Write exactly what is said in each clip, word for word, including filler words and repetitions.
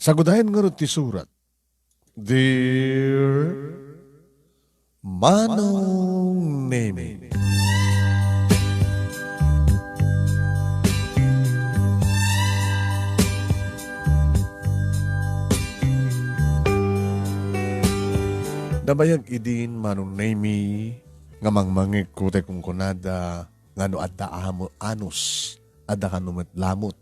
Sagudayen ngarud ti surat, Dear Manong Nemi. Nabayag idin, Manong Nemi, nga mangmangegko ti kunkunada nga no adda amo anus, adda kano met lamut.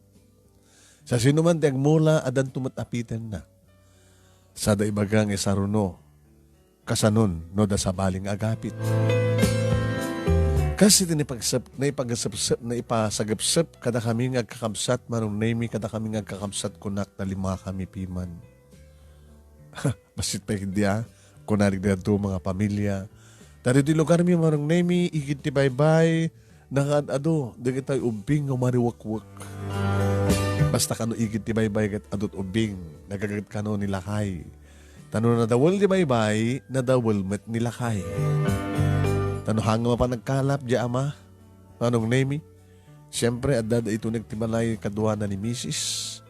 Sa sino man ti agmula, addanto met apitenna. Sada ibaga nga isaruno, kasanon no da sabali nga agapit. Kas iti naipagsep-, naipagasepsep-, naipasagepsep kadakami nga agkakabsat, Manong Nemi, kadakami nga agkakabsat, kunak, nalimakami piman. Bassit pay ketdi, a, kuna dagiti dadduma nga pamilia. Ta ditoy lugarmi, Manong Nemi, igid ti baybay, nakaad-ado dagitoy ubbing nga umariwekwek. Basta kano igid ti baybay ket adu ti ubbing, nagaget kano ni lakay. Ta no nadawel ti baybay, nadawel met ni lakay. Ta no haan nga mapan agkalap diay ama, Manong Nemi, siempre, adda daytoy nagtibalay kaduana ni misis.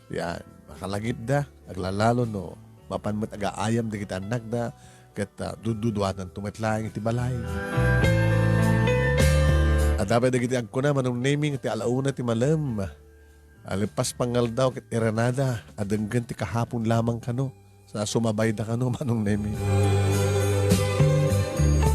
Yan, makalagipda, aglalalo no mapan met agaayam dagiti annakda, ket, ah, dududuatanto met laeng iti balay. Adda pay dagiti agkuna, Manong Nemi, nga ti alauna ti malem. Alipas pangaldaw ket iranada, a denggen ti kahapon lamang kano. Sa sumabayda kano, Manong Nemi.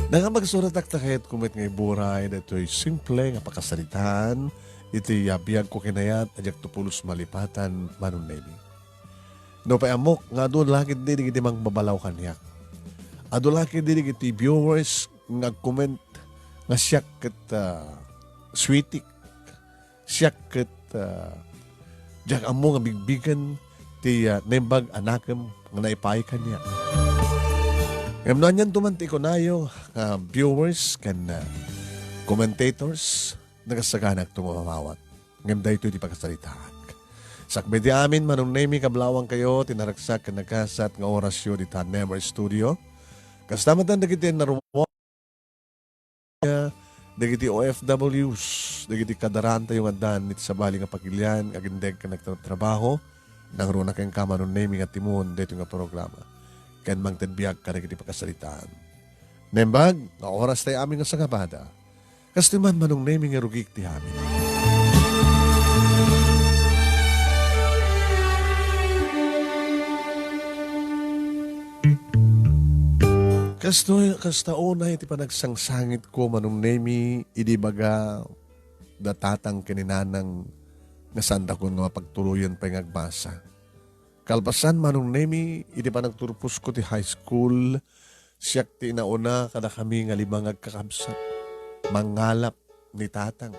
Nangam agsuratak ta kayatko met nga iburay daytoy simple nga pakasaritaan iti, ah, biagko kinayat a diakto pulos malipatan, Manong Nemi. Nupay ammok nga adu la ketdi dagiti mangbabalaw kaniak. Adu la ketdi dagiti viewers nga agcomment nga siak ket, ah, sweetik. Siak ket, ah, diak ammo nga bigbigen ti, ah, naimbag a nakem nga naipaay kaniak. Ngem no anianto man ti ikunayo nga viewers ken, ah, commentators, nagasaganak ti mamawat. Ngem daytoy ti pakasaritaak. Sakbay ti amin, Manong Nemi, kablawangkayo ti naragsak ken nagasat nga orasyo dita Never Studio. Kasta met dagiti narwa-, dagiti O F Ws, dagiti kadarantayo nga addan iti sabali nga pagilian, agindeg ken nagtratrabaho, nangruna kenka, Manong Nemi, nga timon daytoy nga programa ken mangted biag kadagiti pakasaritaan. Naimbag nga oras ti amin nga sangabada. Kastoy man, Manong Nemi, nga rugik ti amin. Kastoy, kasta unay ti panagsangsangitko, Manong Nemi, idi ibaga da tatang ken ni nanang nga saandakon nga mapagtuloyen pay nga agbasa. Kalpasan, Manong Nemi, idi panagturposko ti high school, siak ti inauna kadakami nga lima nga agkakabsat. Mangngalap ni tatang.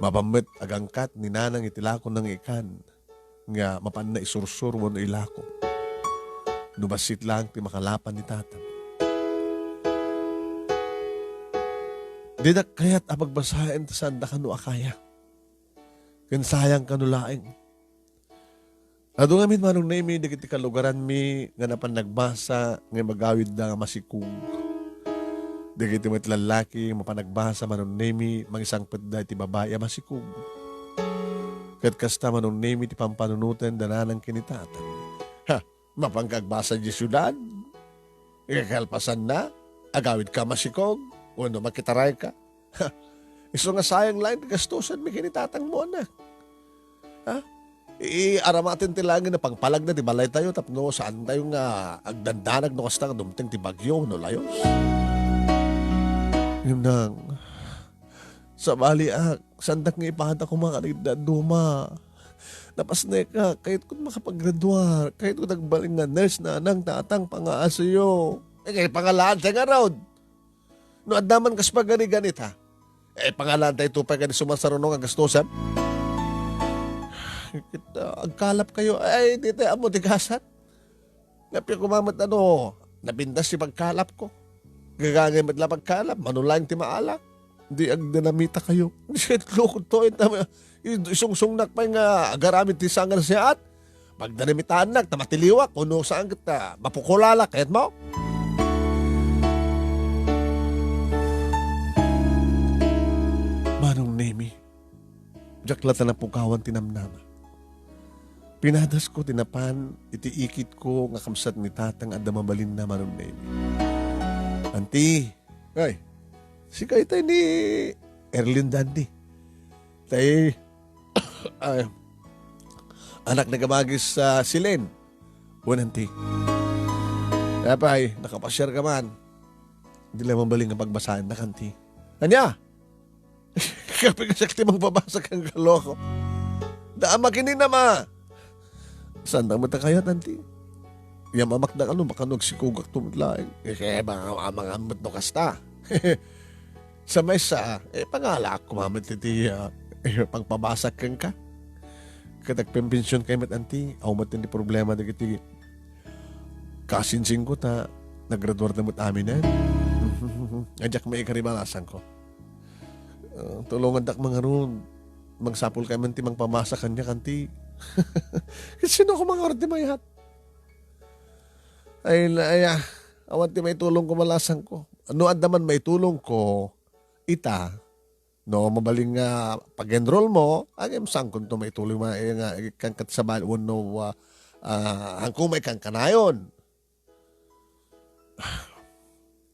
Mapan met agangkat ni nanang iti lakona nga ikan nga mapanna isursur wenno ilako. No bassit laeng ti makalapan ni tatang. Didak kayat a pagbasaen ta saanda kano a kaya. Ken sayang kano laeng. Adu ngamin, Manong Nemi, dagiti kalugaranmi nga napan nagbasa nga agawidda nga masikog. Dagiti met lallaki nga mapan nagbasa, Manong Nemi, mangisangpetda iti babai a masikog. Ket kasta, Manong Nemi, ti pampanunoten da nanang ken ni tatang. Ha, mapanka agbasa idiay siudad? Kalpasanna, agawidka masikog, wenno makitarayka. Ha, isu nga sayang laeng ti gastusanmi ken ni tatangmo, anak. Ha? Iaramaten ti laeng a pangpalagna ti balaytayo tapno saantayo nga agdandanag no kasta nga dumteng ti bagyo wenno layus. Ngem nang, sabaliak, saandak nga ipada koma kadagiti dadduma. Napasneka, kayatkon makapagraduar, kayatkon agbalin nga nurse, nanang, tatang, pangaasiyo. Eh, kay pangalaantay ngarud. No adda man kas pagariganit, ha? Eh, pangalaantay to pay kadi sumasaruno nga gastusan. Ket, ah, agkalapkayo. Ay, di tayo ammo ti gasat. Napia koma met ano, napintas ti pagkalapko. Gagangay met la pagkalap, mano laeng ti maala. Di agdinamitakayo. Di ket lukot to, ita, isungsungnak pay nga agaramid ti sangarsiaat. Pagdinamitaannak, ta matiliwak, wenno saan ket, ah, mapukulalak, kayatmo? Manong Nemi, diak la ta napukawan ti namnama. Pinadasko ti napan iti ikitko nga kabsat ni Tatang adda mabalinna, Manong Nemi. Anti, ay, sika itay ni Erlinda, anti. Tay, ay, anak ni Kabagis, ah, Silen. Wen, anti. Apay, nakapasiarka man. Di la mabalin nga pagbasaennak, anti. Ania? Kape ka siak ti mangpabasa kenka, loko. Da, makininam a. Saan da met a kayat, anti? Yamamak da kano, baka no agsikugak to met laeng. Eh, kaya ba nga amangan met no kasta? Sa maysa, eh, pangalaak koma met iti, ah, eh, pangpabasa kenka. Ket agpempension kay met, anti, aw met ti problema dagiti kasinsingko ta nagraduar da met aminen. Ay, diak maikari, balasangko. Ah, tulongandak mangarud. Mangsapul kay man ti mangpabasa kaniak, anti. Sino ko mangarud ti mayat? Ay, la-, ay, ah, awan ti maitulongko, balasangko. No adda man maitulongko, ita, no, mabalin nga pag-enroll mo, agem sangkonto maituloy ma-, eh, nga, eh, kan kat sabal wenno, ah, ah, hangko maikankanayon.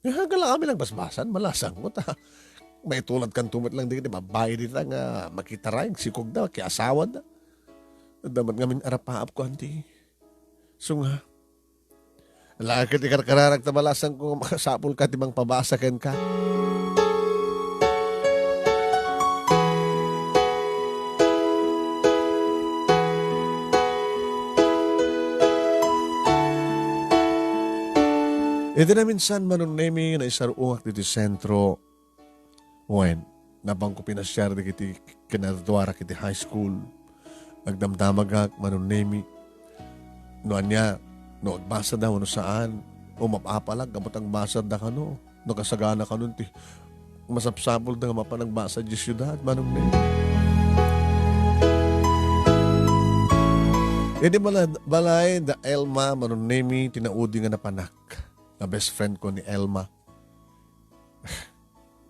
Nga, gala kami nagbasbasan, balasangko ta. Maitulad kanto met lang dagiti babbai dita nga makitaray, agsikog da, kiasawa da. Adda met ngamin arapaap ko, anti. So nga, ala ket ikarkararak ta balasangko nga makasapul ka ti mangpabasa kenka. Iti naminsan, Manong Nemi, naisar-ongak ditoy sentro. Wen, napanko pinasiar dagiti kinaduarak iti high school. Agdamdamagak, Manong Nemi. No ania, no agbasada wenno saan, o mapapalak gapu ta agbasada kano, no kasagana kanon ti masapsapulda nga mapan agbasa idiay siudad, Manong Nemi. Idi bala-, balay da Elma, Manong Nemi, ti naudi nga napanak nga best friend ko ni Elma.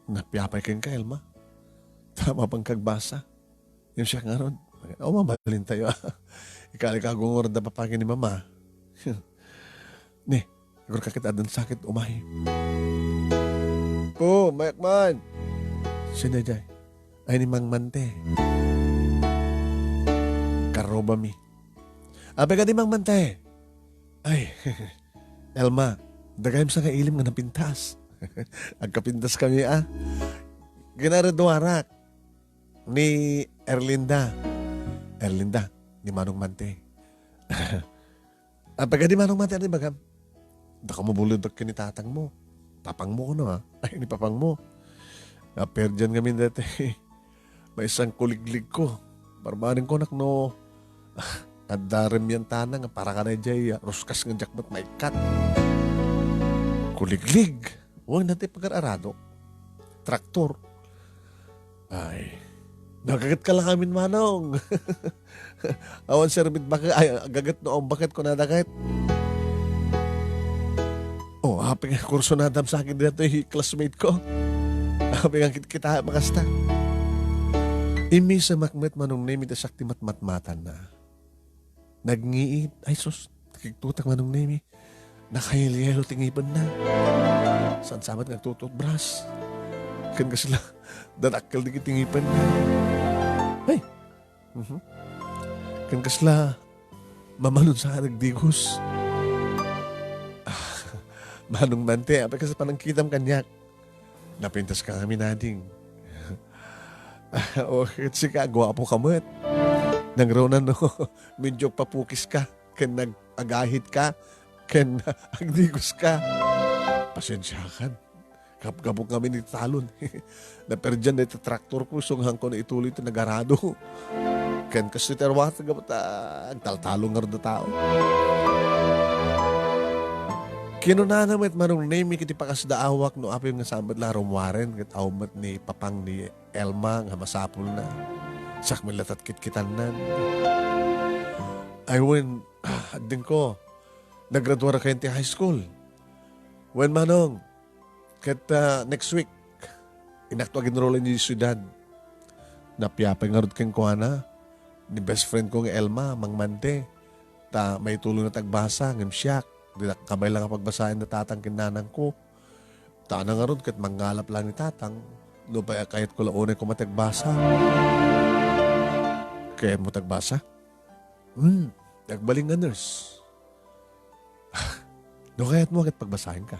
Napiapay kenka, Elma. Ta mapanka agbasa. Ngem siak ngarud. O, mabalintayo. Ikali ka agungor da papangi ni Mama. Ni, agurka ket addan sakit, umay. O, mayak man. Sino jay? Ay, ni Mang Mante. Karrobami. Apay kadi, Mang Mante? Ay, Elma, dagayem sa nga ilim nga napintas. Agkapintas kami, a. Kinaruduarak ni Erlinda. Erlinda, ni Manong Mante. Apay kadi, Manong Mante, ania ibagam? Daka mo bulodek ken ni tatangmo. Papangmo kuno, a? Ay, ni papangmo. Naperdian ngamin daytoy maysa nga kuligligko. Barbareng kunak no adda remiantana nga para kadaydiay, a, ruskas nga diak met maikkat. Kuliglig. Wen, daytoy pagar-aradok. Traktor. Ay. Nagaget ka la ngamin, Manong. Awan serbit baket, ay, gaget no awan baket, kunada ket. O, apay nga kursunadam sa akin daytoy classmate ko. Apay nga kit-, kita makasta. Immisamak met, Manong Nemi, ta siak ti matmatmatanna. Nagngiit. Ay, sus. Nakigtutak, Manong Nemi. Nakayelyelo ti ngipenna. Saan sa met nga agtututbras. Ken kasla, dadakkel dagiti ngipenna. Ay! Mhm. Ken kasla, mamalon sa agdigos. Ah, Manong Mante, apay kas panangkitam kaniak. Napintas ka ngamin, ading. O, ket sika, guapo ka met. Nangruna no, medyo papukis ka, ken nag-, agahit ka, ken agdigos ka. Pasensiakan. Gap-, gapok ngamin iti talon. Naperdian dayta traktor ko, sunghanko na ituloy ti nagarado. Ken kastoy ti arwat, gapu ta agtaltalon ngarud a tao. Kinunana met Manong Nemi iti pakasdaawak no apay nga saan met la rummuaren ket awan met ni papang ni Elma nga masapulna. Siak met latta ti kitkitannan. Ay wen, ah, adingko, nagraduar kayon ti high school. Wen, Manong, ket, ah, next week, innak to aginrollan idiay siudad. Napiapay ngarud kenkuana. ni best friend ko nga Elma, mangmante. Ta maitulongna ti agbasa, ngem siak, dinak kabay la nga pagbasaen da tatang ken nanangko. Ta ngarud ket mangngala la ni tatang, nupay a kayatko la unay koma ti agbasa. Kayatmo ti agbasa? Hmm, agbalin nga nurse. No kayatmo ket pagbasaenka.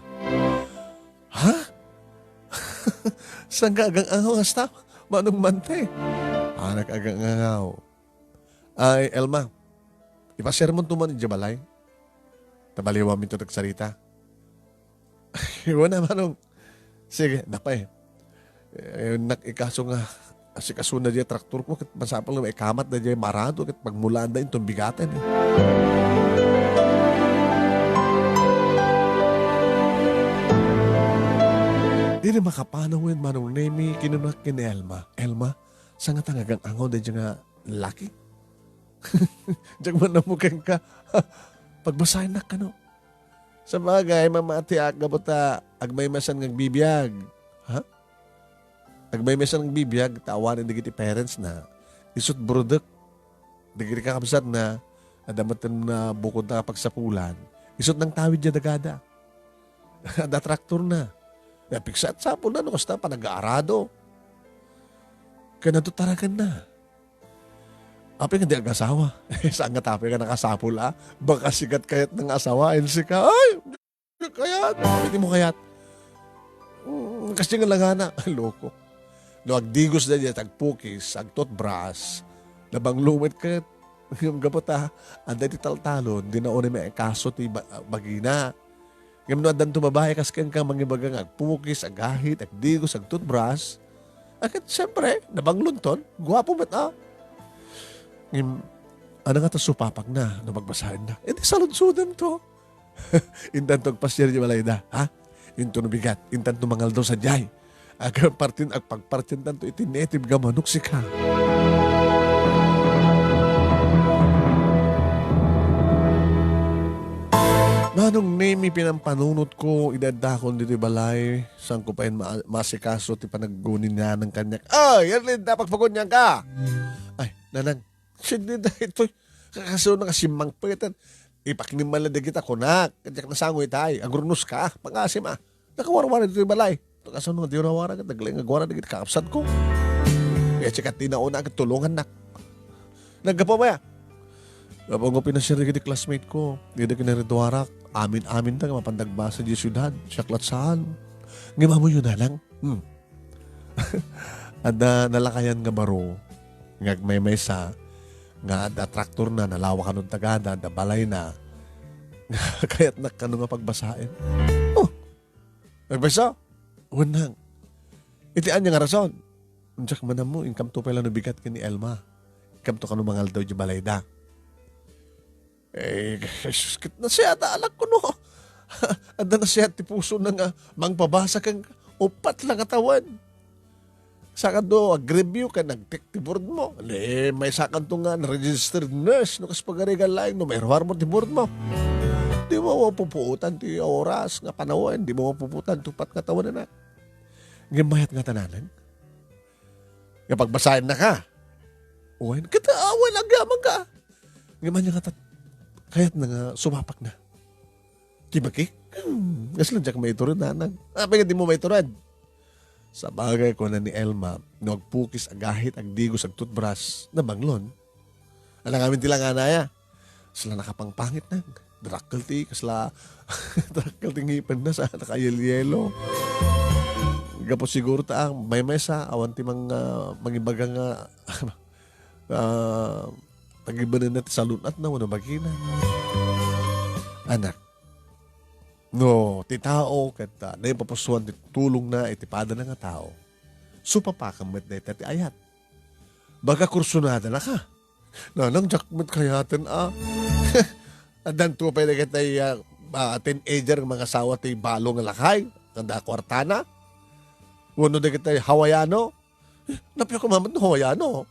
Ha? Saan ka agang-angaw kasta? Manong Mante? Anak agang-angaw. Ay, Elma, ipasermonto man idiay balay. Ta baliwanmi ti agsarita. Wen a, Manong. Sige, napay. Eh, nak-, ikaso nga, asikasona diay traktor ko, ket masapul nga maikamat da diay marado, ket pagmulaan da inton bigaten, eh. Dina makapanaw wen, Manong Nemi, kinuna ken ni Elma. Elma, saan ngata nga agang-angaw daydiay nga laki? Diak man ammo kenka. Pagbasaennak kano. Sabagay, mamatiak gapu ta agmaymaysan nga agbibiag. Ha? Agmaymaysan nga agbibiag ta awanen dagiti parents na. Isut' burudek. Dagiti kakabsat na, adda met nga bukod na pagsapulan. Isut' nangtawid diay dagada. Adda traktor na. Napigsa ti sapulna no kasta panag-aarado. Ken adto taragan na. Apay nga di agasawa? Saan nga tapay nga nakasapul, a? Baka sikat kayat nga asawaen sika. Ay, kayat. Apay ti mo kayat? Mm, kasi nga langana. Loko. No agdigos da diay, agpukis, agtutbras, nabanglo met ket. Ngem gapu ta, adda ti taltalon, di na unay maikaso ti ba-, bagina. Ngem no addanto babai kas kenka mangibaga nga agpukis, agahit, agdigos, agtutbras, a ket siempre, nabanglonton, guapo met a. Ngem, ano nga ta supapakna no pagbasaenna? E di saludsodento. Intanto agpasiar diay balayda, ha? Inton bigat, intanto mangaldaw sadiay. Agpartin-, agpagpartientanto iti native nga manok sika. Manong Nemi, pinampanunotko, idi addakon ditoy balay, saanko pay ma-, maasikaso ti panagguninanan kaniak. Ay, Erlinda, pagpagunianka! Ay, nanang, sindi daytoy. Kakasano nga simmangpeten. Ipaknim man la dagita kunak. Diak nasango itay. Agurnos ka. Pangasim a. Nakawarwara ditoy balay. Kasano nga di warwara ket naglaing nga agwara dagiti kakabsatko. Kaya sikat ti nauna ket tulongannak. Naggapu maya. Gapu nga pinasiar dagiti classmate ko. Dida kinariduarak. Amin-amin da nga mapan dagbasa di siudad. Siak lat saan. Ngem amoyo nanang. Hmm. Adda nalakayan nga baro nga agmaymaysa nga adda traktorna, nalawa kano dagada, adda balayna. Kayatnak kano nga pagbasaen. Oh! Nagbaysa? Wen nang. Iti ania nga rason? Diak man ammo, inkamto pay la no bigat ken ni Elma. Inkamto kano mangaldaw di balayda. Eh, Jesus, ket nasiata, anak ko, no? Adda nasiat ti pusona nga mangpabasa ken uppat la nga tawen. Sakadto, agreview ken nagtek ti board mo. Eh, maysakanto nga registered nurse no kas pagarigan laeng no mairuar mo ti board mo. Di mo mapupuotan ti oras nga panawen, di mo mapupuotan ti uppat nga tawen, anak. Ngem mayat nga tananen. Nga pagbasaen na ka. Wen, ket awan agyaman ka. Ngem ania nga tat-, kayatna nga sumapakna. Kibaki? Hmm, kasla diak maitured, nanang. Apay nga di mo maitured? Sabagay, kuna ni Elma, no agpukis, agahit, agdigos, agtutbras, nabanglon. Ala ngamin ti langanaya. Kasla nakapangpangit nang. Darakkel ti, kasla, darakkel ti ngipenna sa nakayelyelo. Gapu siguro ta, ah, maymaysa, awan ti mang-, ah, mangibaga nga, ah, tagibenenna ti salun-atna wenno bagina. Anak, no, ti tao ket, ah, naipapusuan ti tulongna iti padana nga tao, supapakan met dayta ti ayat. Baga kursunada na ka. Nanang, diak met kayaten a. Addanto pay dagiti, ah, ah, teenager nga mangasawa ti balo nga lakay, kada kuartana. Wenno dagiti Hawaiano. Eh, napay ko mamet no Hawaiano.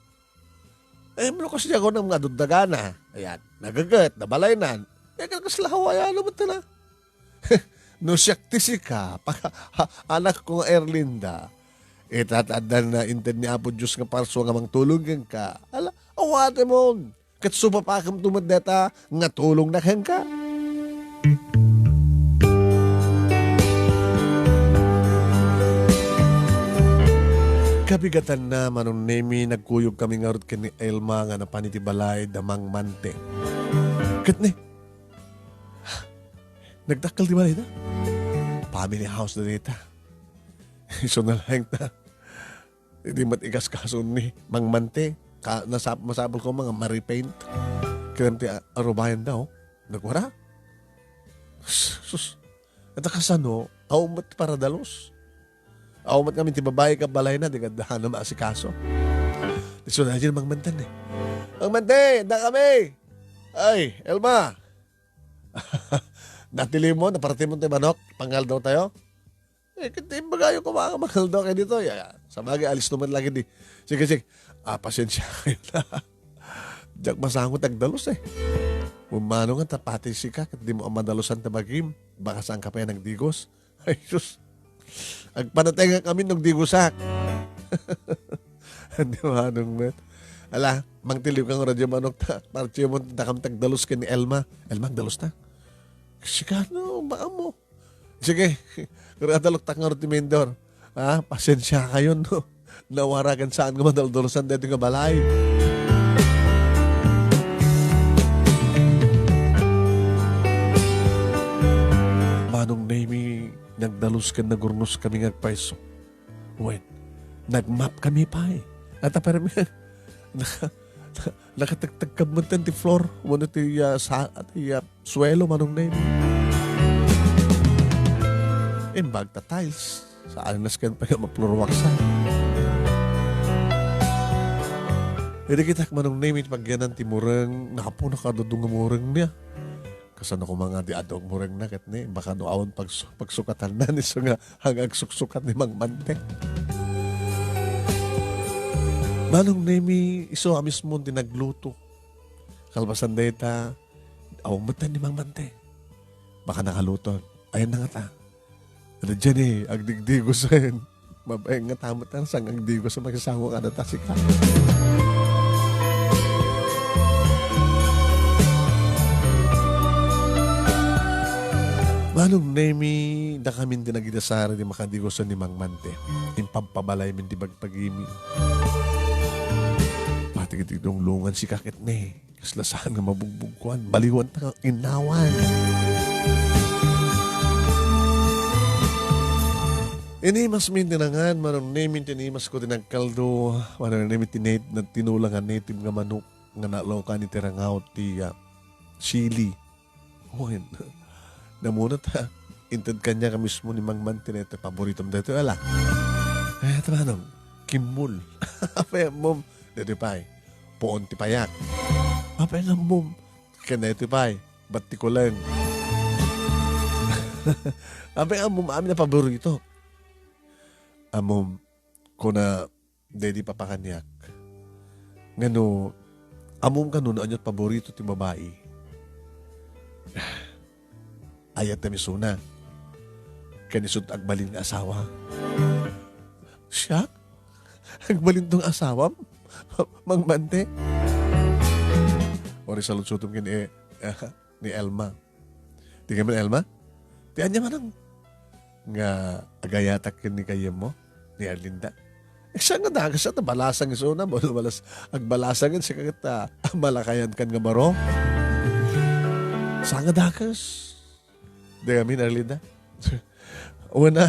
Eh, no kas diak unay nga dagdagana. Ayan, nageget, nabalaynan. Eh, kasla Hawaiano met na. No siak ti sika, pa-, ha, anak ko nga Erlinda, ita ta addan inted ni Apo Dios nga parsua nga mangtulong kenka. Ala, Awatemon. Ket supapakemto met dayta nga tulongna kenka. Kabigatanna, Manong Nemi, nagkuyogkami ngarud ken ni Elma nga napan iti balay da Mang Mante. Ket ne, nagdakkel ti balayda. Family house da dayta. Isu na laeng ta. Idi met ikaskaso ni Mang Mante, ka-, nasap-, masapul ko nga ma-repaint. Ken ti a-, arubayan da, oh. Nagwara. Sus, ita kasano, awan met paradalus. Awan met ngamin ti babai ka balayna, di kadda na maasikaso. Isu na dyan, Mang Mante, eh. Mang Mante, da kami! Ay, Elma! Natili mo, naparati mo ti manok, pangaldaw tayo? Eh, ket imbagayo koma nga mangaldaw kayo dito. Ya, ya. Sabagay, alis naman lagi di. Sige, sige. Ah, pasensya kayo na. Diak masangot agdalus eh. Umano nga tapati sika, ket di mo madalusan ta bagim. Baka saan ka pa yan nagdigos. Ay, sus. Agpanatenga kami nung digusak. Hindi manong met. Ala, mangtiliw kang radyo manok ta. Parche mo, dakam tagdalus ken ni Elma. Elma, agdalus ta. Sika, no, baka mo. Sige, radalok ta nga ti Mindor. Ha, pasensya kayo, no? Nawara ken saan nga madaldalusan dito nga balay. Manong Nemi, nagdalus ken nagurnos kami nga agpayso. Wen, nagmap kami pay. At aparmi, naka-, nakatagtagkab mo ti floor, wano ti, ah, sa, ti, ah, suelo, Manong Nemi. Imbag ta tiles. Saan nas ken pay nga mapluruaksan. Idi kitak Manong Nemi, pagyanan ti mureng, napo, nakadudong nga mureng niya. Kasano koma nga di adu agmureng na ket ni, baka no awan pagsu-, pagsukatanna ni isu nga ang agsuksukat ni Mang Mante. Manong Nemi, isu a mismo ti nagluto. Kalpasan dayta, awan met ni Mang Mante. Baka nakaluto. Ayan na nga ta. Ano dyan eh, agdigdigosen. Mabaeng nga tamat ang sang agdigos sa makisango ka na ta sika. Manong Nemi, dakamin ti nagidasar di makadigosen ni Mang Mante. Impabpabalay min ti bagpagimi. Pati iti dunglungan sika ket ne. Kasla saan nga mabugbugkuan, baliwan ta nga innawan. Inimas min ti nangan, Manong Nemi, inimas ko ti nagkaldo, Manong Nemi, ti nat-, nagtinula nga native nga manok nga nalokan iti rangaw ti, ah, sili. Wen, namunot, ha? Inted kaniak mismo ni Mang Mante, paborito mi daytoy, ala. Eh, ito, Manong, kimmol. Apay, Mom, daytoy pay. Puon ti payak. Apay nga, Mom, ken daytoy pay, bat ti kuleng. Apay nga, Mom, amin a paborito. Amom, kuna, daydi papa kaniak. Ngano, amom kano no aniat paborito ti babai? Ayat na misuna. Ken isut agbalin nga asawa. Siak? Agbalin tong asawam? Mang Mante? Ori salutsutom ken, eh, ni Elma. Di ka man, Elma? Ti ania manang nga agayatak ken ni kayem mo, ni Erlinda? Eh, saan nga dakes ta balasang isuna, balas, agbalasang ken sika ket, ah, malakayan kan nga baro? Saan nga dakes? Di kami, Erlinda? Una,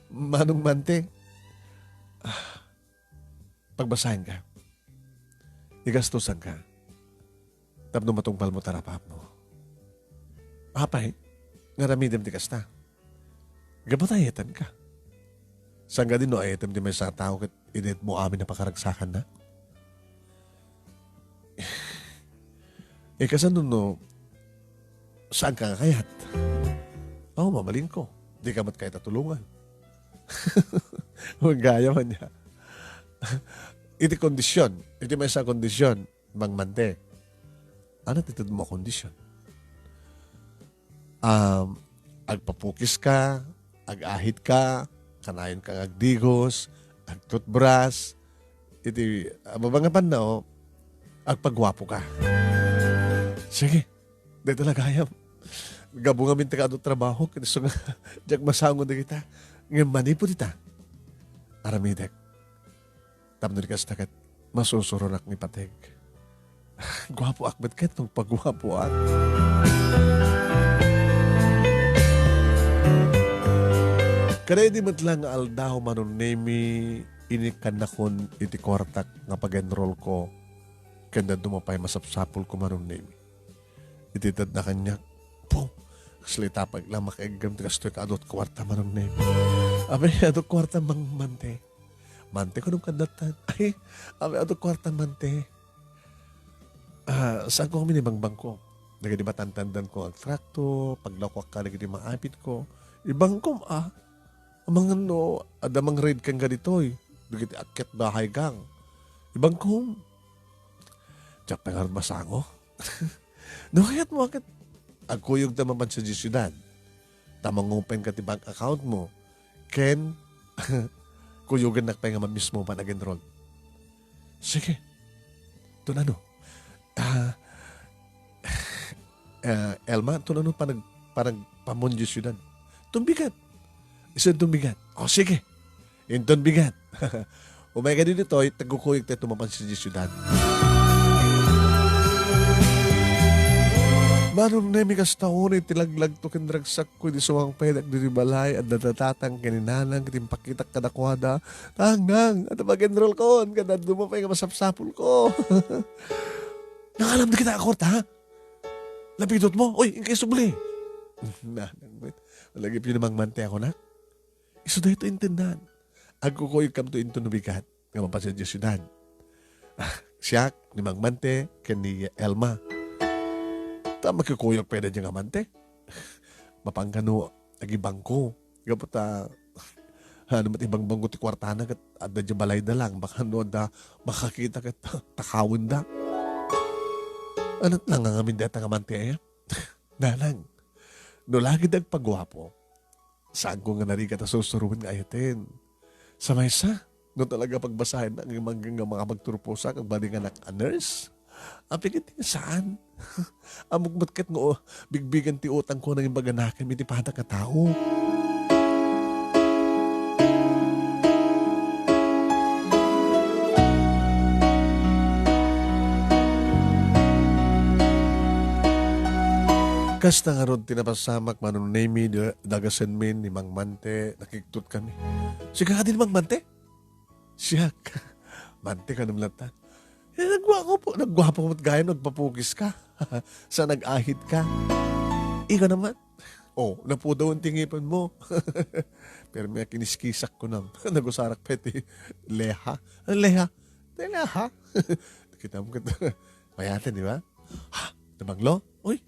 Manong Mante, ah, pagbasaen ka. Igastusan ka. Tapno matungpal mo tarapap mo. Apay, nga ramidem ti kasta. Gapu ta ayatan ka. Sangga din no ayatem ti maysa a tao ket inet mo amin a pakaragsakan na? Eh, kasano no saan ka nga kayat? Oh, mabalin ko. Di ka mat kayat a tulungan. Magaya man niya. Iti kondisyon, iti maysa a kondisyon, Mang Mante. Ano ti tud mo a kondisyon? Um, agpapukis ka, ag-ahit ka, kanayon ka nga agdigos, agtutbras. Iti, ah, baba nga panna, oh, Agpaguapoka. Sige. Dayta la gayam. Gapu ngamin ta adu trabaho, ket isu nga diak masango dagita. Ngem manipud ita, aramidek. Tapno di kasta ket masusuronak nga ipateg. Guapoak met ket no agpaguapoak. Kadaydi met la nga aldaw, Manong Nemi, inikkannakon iti kuartak nga pag-enrollko ken dadduma pay masapsapulko, Manong Nemi. Iti tedna kaniak, po, kasla ita pay la makaeggem ti kastoy nga adu kuarta, Manong Nemi. Apay, adu kuarta, Mang Mante. Mante, kunam kadatan. Ay, apay, adu kuarta, Mante. Ah, saanko ngamin ibangbangko? Dagiti matantandanko nga trakto, paglakuak kadagiti maapitko. Ibangkom, ah. Amangan no, adda mang-raid kenka ditoy. Dagiti akyat bahay gang. Ibangkom. Diak pay ngarud masango. No kayatmo ket, agkuyogta mapan sadiay siudad. Ta mangopenka ti bank account mo. Ken, kuyogennak pay nga mismo pan ag-enroll. Sige. Tun ano? Ah, eh, Elma, tun ano panag-, panagpamon diay siudad? Tun bigat. Isu tun bigat. O, sige. Inton bigat. Umayka ditoy, tagkukuyogta mapan sadiay siudad. Manong Nemi, kasta unay ti laglagto ken ragsakko idi sumangpetak ditoy balay, adda tatang ken ni nanang ket impakitak kadakuada. Tangnang, adda pag-enrollkon, ket dadduma pay nga masapsapulko. Nangalam dagita a kuarta, ha? Lapitotmo? Uy, inkay subli. Nanang met. Lagipyo ni Mang Mante a kunak. Isu daytoy intednan. Agkukuyogkamto inton no bigat nga mapan sadiay siudad. Ah, siak, ni Mang Mante, ken ni Elma. Ta makikuyog pay dayta nga Mante. Mapan kano agibangko. Gapu ta, ano met ibangbangko ti kuartana ket adda diay balayda lang. Baka no adda makakita ket takawenda. Anat lang nga ngamin dayta nga Mante aya? Nanang, no lagi dagpaguapo, saanko nga narigat a sursuroen nga ayaten. Sa maysa, no talaga pagbasaenna nga manggang nga makapagturposak, agbadinganak a nurse? Apay ket saan? Ammok met ket nga, o, bigbigen ti utangko nangin baganakem iti padak a tao. Kasta ngarud ti napasamak, Manong Nemi, da-, dagasenmi ni Mang Mante, nakigtot kami. Sika kadi ni Mang Mante? Siak. Mante ka naman latta. Eh, nagguapo, nagguapo ka met gayam, nagpapukis ka. Sa nag-ahit ka. Ika naman. Oh, napudawan ti ngipen mo. Pero may kiniskisak ko nam. Nagusarak pa iti leha. Ano leha? Iti leha. Kita mo kita. Mayatan, di ba? Ha? Nabanglo? Uy,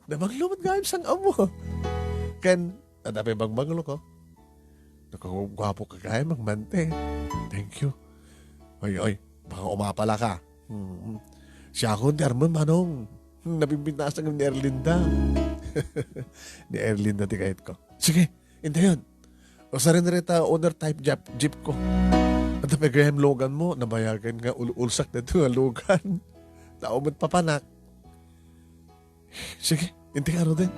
nabanglo met gayam sang-am mo. Ken, adda pay bangbanglo ko. Nakaguapo ka gayam, Mang Mante. Thank you. Oy, oy, baka umapala ka. Hmm. Siakon ti Arman, Manong. Hmm, nabimbintasan ni Erlinda. Ni Erlinda ti kayat ko. Sige, intayon. O, saan dayta owner type jeep, jeep ko. Adda pay gayam Logan mo, nabayagan nga ul-, ulsak dayta nga Logan. Tao met papanak. Sige, inti ka, Roden.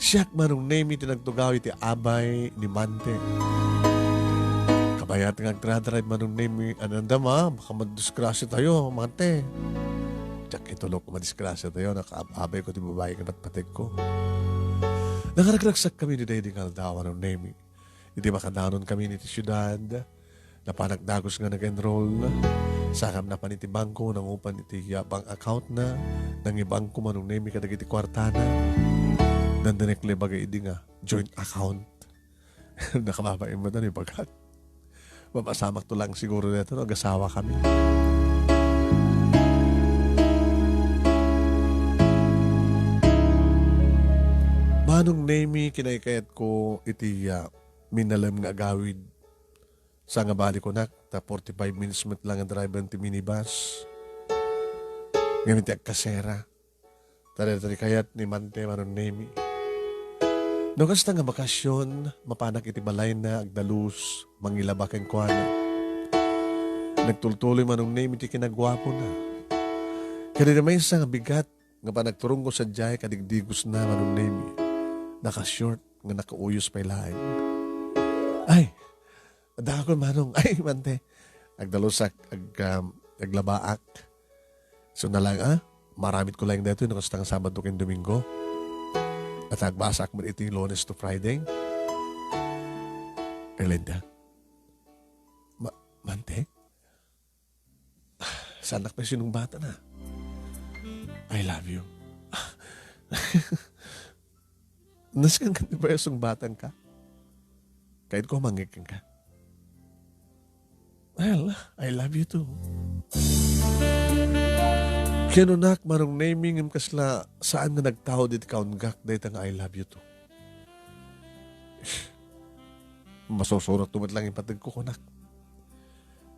Siak, Manong Nemi, ti nagtugaw iti abay ni Mante. Kabayat nga agdra-drive, Manong Nemi, ananda ma, baka madisgrasya tayo, Mante. Diak itulok madisgrasya tayo, nakaab-abay ko ti babai nga patpategko. Nangaragragsak kami ni daydi nga aldaw, Manong Nemi. Iti makadanon kami iti siudad, napanak dagus nga nag-enroll. Sakam napan iti bangko, nangupan iti, ah, bank account na. Nangibangko, Manong Nemi, kadagiti kuartana. Dandanek lebaga idi nga joint account. Nakababain mo ito, ibagat. Mapasamak to lang siguro dito, no? Agasawa kami. Manong Nemi, kinaykayat ko iti, ah, minalem nga agawid. Sa nga bali ko nak, ta forty-five minutes met lang nga drive ti minibus. Ngamin ti agkasera. Tari-tari kayat ni Mante, Manong Nemi. No kasta nga bakasyon, mapanak iti balayna, agdalus, mangilaba kenkuana. Nagtultuloy Manong Nemi ti kinaguapona. Ket iti maysa nga bigat nga panagturongko sadiay, kadigdigosna Manong Nemi. Naka-short nga nakauyos pay laeng. Ay, adda ako, Manong. Ay, Mante. Agdalusak, ag-, um, aglabaak. So na lang, ah, maaramidko laeng daytoy no kasta nga Sabado ken Domingo. Ket agbasaak met iti Lunes to Friday. Erlinda. Ma-, Mante? Saanak pay sinungbatana. I love you. Nasken ket di ba sungbatanka? Kayatko a mangngeg kenka. Well, I love you too. Kinunak, Manong Nemi, ngem kasla saan nga nagtaud iti kaunggak dayta nga I love you too. Masusurotto met lang ipateg ko, kunak.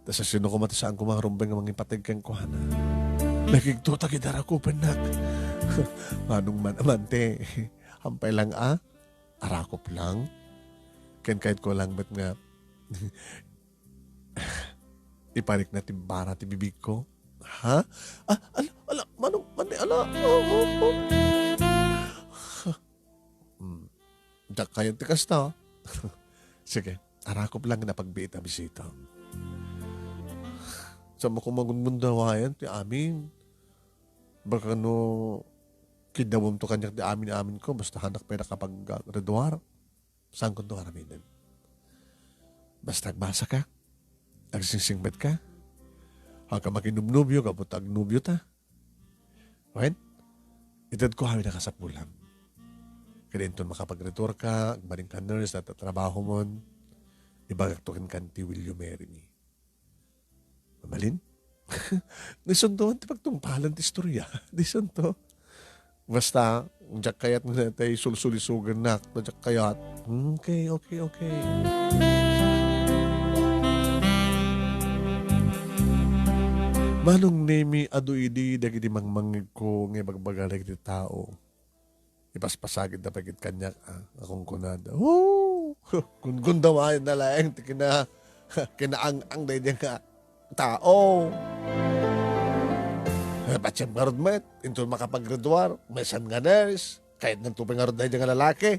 Ta sasino koma ti saan koma nga rumbeng nga mangipateg kenkuana? Nakigtutak iti arakupennak. Manong man, Mante, hampay lang a, arakop lang. Ken kayatko lang met nga iparikna ti bara ti bibigko. Ha? Ah, ala, ala, Manong, Mante, ala, oh, oh, oh. Hmm. Diak kayat ti kasta. Sige, arakop lang nga napagbiit a bisita. Saan mo koma gundaway ti amin? Baka no kiddawemto kaniak ti amin-aminko, basta hanak pay nakapagreduar. Saankonto aramiden? Basta agbasaka, agsingsingpetka, haanka makinubnobio gapu ta agnobiota. Wen, itedko amin a kasapulam. Ket inton makapagreduarka, agbalinka nurse, ta trabahomon, ibagakto kenka ti will you marry me. Mabalin? Disunto ti pagtungpalan ti istorya. Disunto. Basta, diak kayat nga tay sulsulisogennak, ta diak kayat. Okay, okay, okay. Manong Nemi, adu idi dagiti mangmangngegko nga ibagbaga dagiti tao. Ipaspasagidda pay ket kaniak, ah, a kunkunada. Hoo! Gundawayna laeng ti kina-, kinaang-ang daydiay nga tao. Eh, patiem ngarud met, inton makapaggraduar, maysan nga nurse, kayatnanto pay ngarud daydiay nga lalaki.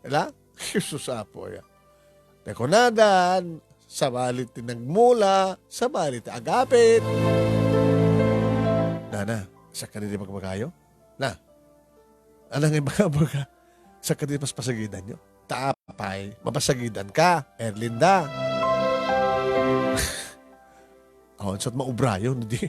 Ala? Jesus, Apo, ya. Ti kunadan, sabali ti nagmula, sabali ti agapit. Nana, siak kadi ti magbagayo? Na, Ala nga ibaga-baga, siak kadi paspasagidanyo? Ta apay, mapasagidanka, Erlinda. Awan sa maobrayo, no di?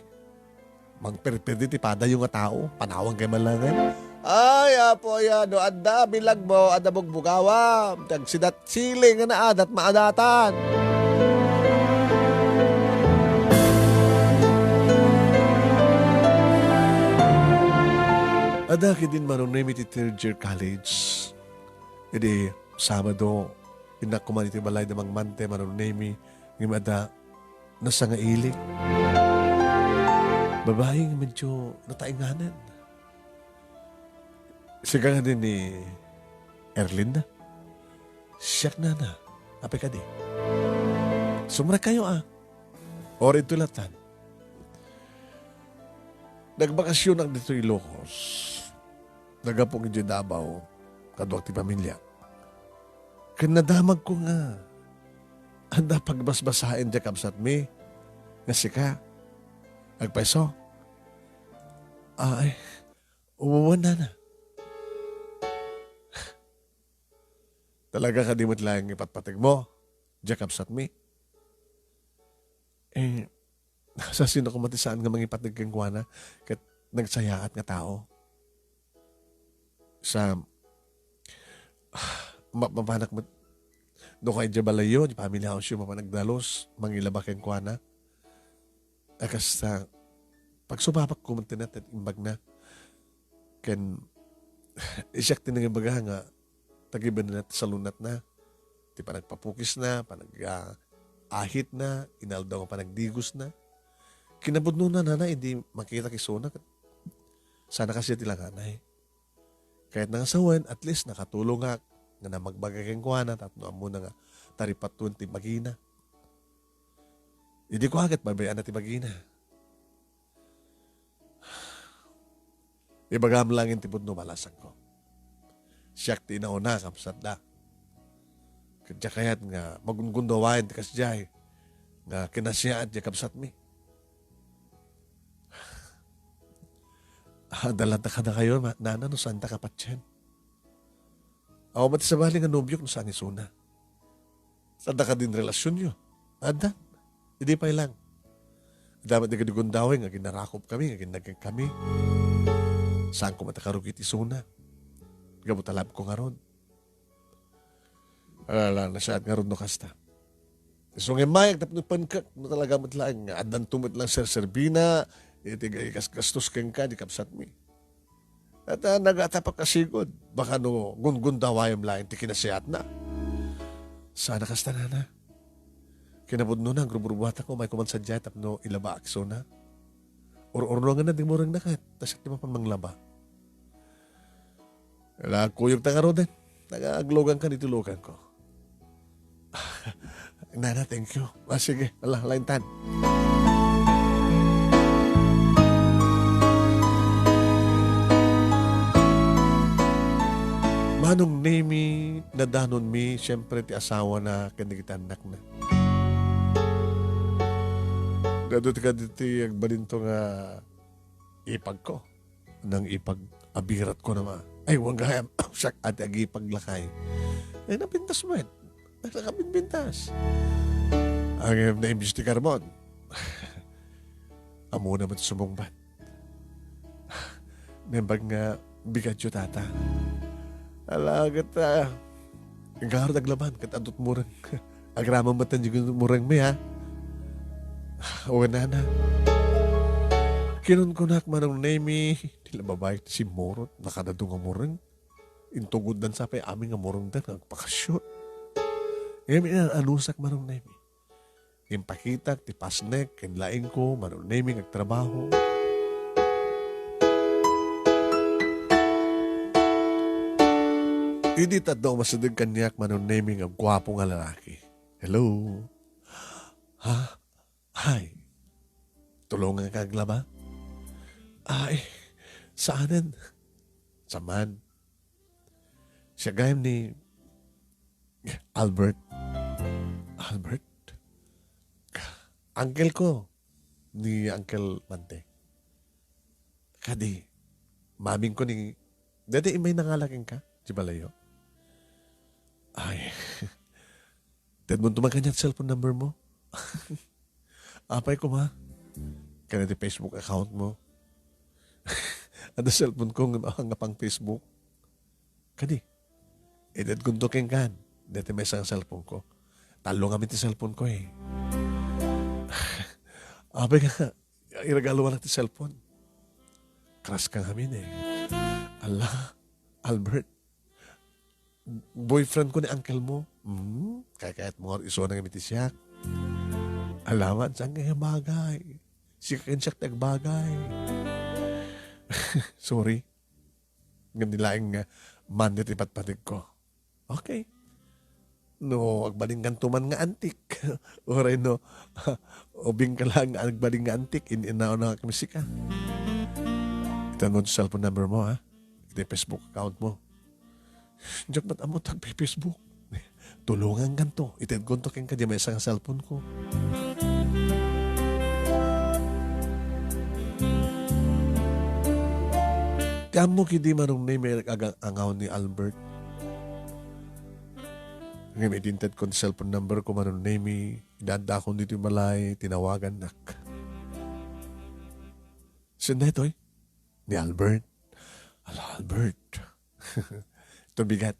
Mangperperdi ti padayo nga tao, panawankayo man laeng. Ay, Apo, aya, no adda bilagmo, adda bugbugawam, ti agsidat siling nga naadat maadatan. Adda ketdin Manong Nemi ti third year college. Idi Sabado, innak koma iti balay da Mang Mante, Manong Nemi, ngem adda nasangailik. Babai nga medyo nataenganen. Sika nga din ni Erlinda. Siak nana. Apay kadi? Sumrekkayo, ah. Or ito latan. Nagbakasyonak ditoy Ilocos. Naggapu idiay Davao. Kaduak ti pamilia. Ken nadamagko nga adda pagbasbasaen diay kabsatmi nga sika. Agpayso? Ay, wen nana. Talaga kadi met laeng ipatpategmo, diay kabsatmi? Eh, sasino koma ti saan nga mangipateg kenkuana ket nagsayaat nga tao? Sa, ma-, mapanak met, no kay diay balayyo, diay family house-yo, mapan agdalus, mangilaba kenkuana. A kasta, pagsubabakko met ti nat-, imbagna. Ken, siak ti nangibaga nga, tagibenna ti salunatna, ti panagpapukisna, panag-, ah, ahitna, inaldaw nga panagdigosna. Kinapudnona, nana, idi makitak isuna, ket sana kasi ti langanay. Kayatna nga sawen, at least nakatulongak nga namagbaga kenkuana tapno ammona nga taripatton ti bagina. Idi kua ket pabay-anna ti bagina. Ibagam laeng ti pudno, balasangko. Siak ti inauna, kabsatda. Ket diak kayat nga magungundawayan ti kasdiay nga kinasiyaat diay kabsatmi. Adda latta kadakayo, ma-, nana, no saanta kapatien. Awan met sabali nga nobiok no saan isuna. Saanda kadin relasionyo. Addan. Idi pay lang. Adda met dagiti gundaway nga aginarakop kami, nga aginnagek kami. Saanko met a karugi ti isuna. Gapu ta love ko ngarud. Ala, ala, nasaat ngarud no kasta. Isu nga immayag tapno pankek, no talaga met laeng nga addanto met lang serserbina, iti gasgastos kenka, di kabsatmi. At, ah, nagatapak a sigud, baka no gungundawayam laeng ti kinasiatna. Sana kasta, nana. Kinapudnona, agrubrubuatak, umay kuman sadiay tapno ilabaak isuna. Ur-urnonganna ti murengna ket, ta siak ti mapan manglaba. Ala, kuyogta ngaruden. Nagaagluganka iti luganko. Nana, thank you. Ah, sige, ala, laintan. Manong Nemi, nadanonmi, siyempre, ti asawana ken dagiti annakna. Dado ti kaditi agbalinto nga ipagko. Nang ipag-abirat ko naman. Ay, wan gayam. Siak ati agipag lakay. Ay, napintas met. Ay, nakapinpintas. Ang, em, naimbestigar mo. Amo naman sumungbat. Nembag nga bigat yu, tata. Ala, ket, ah, ngarud aglaban, ket adut mureng. Agraman met ti murengmi, ha? O, nana. Kinunkunak, Manong Nemi, ti la babai ti simmurot, nakadadu nga mureng. Intuguddan sa pay amin nga murengda nga agpakasyot. Ngamin, anusak, Manong Nemi. Impakitak ti pasnek ken laingko, Manong Nemi, nga agtrabaho. Idi tadda umasideg kaniak, Manong Nemi, nga guapo nga lalaki. Hello? Ha? Hi. Tulonganka aglaba? Ay, saanen? Saman. Siak gayam ni Albert. Albert? Uncle ko, ni Uncle Mante. Kadi, maming ko ni, dada imay nangala kenka, di balayo? Ay, tedmon tuman kaniak cellphone number mo? Apay koma, kaniak ti Facebook account mo? Ada cellphone ko nga, nga pang Facebook. Kadi, itedkonto kenka, dayta maysa nga cellphone ko. Tallo ngamin ti cellphone ko, eh. Apay nga, iregaloanak ti cellphone. Crush ka ngamin, eh. Ala, Albert, boyfriend ko ni uncle mo. Hmm, kayat mo nga isuna ngamin ti siak. Alaman, saan nga bagay? Sika ken siak ti agbagay. Sorry. Ngem ni laeng nga Monday ti patpategko. Okay. No, agbalin kanto man nga antik. Uray no, ubing ka lang nga agbalin nga antik, in-inaw na kami sika. Itan mo ti cellphone number mo, ha? Iti Facebook account mo. Diak met ammo ti agpe-Facebook. Tulongan kanto. Itedkonto kenka diay maysa nga cellphone ko. Ti ammok idi, Manong Nemi, agang-angaw ni Albert. Ngem idi intedko ti cellphone number ko, Manong Nemi, idi addakon ditoy balay, tinawagannak. Sino daytoy? Ni Albert. Ala, Albert. Ito bigat.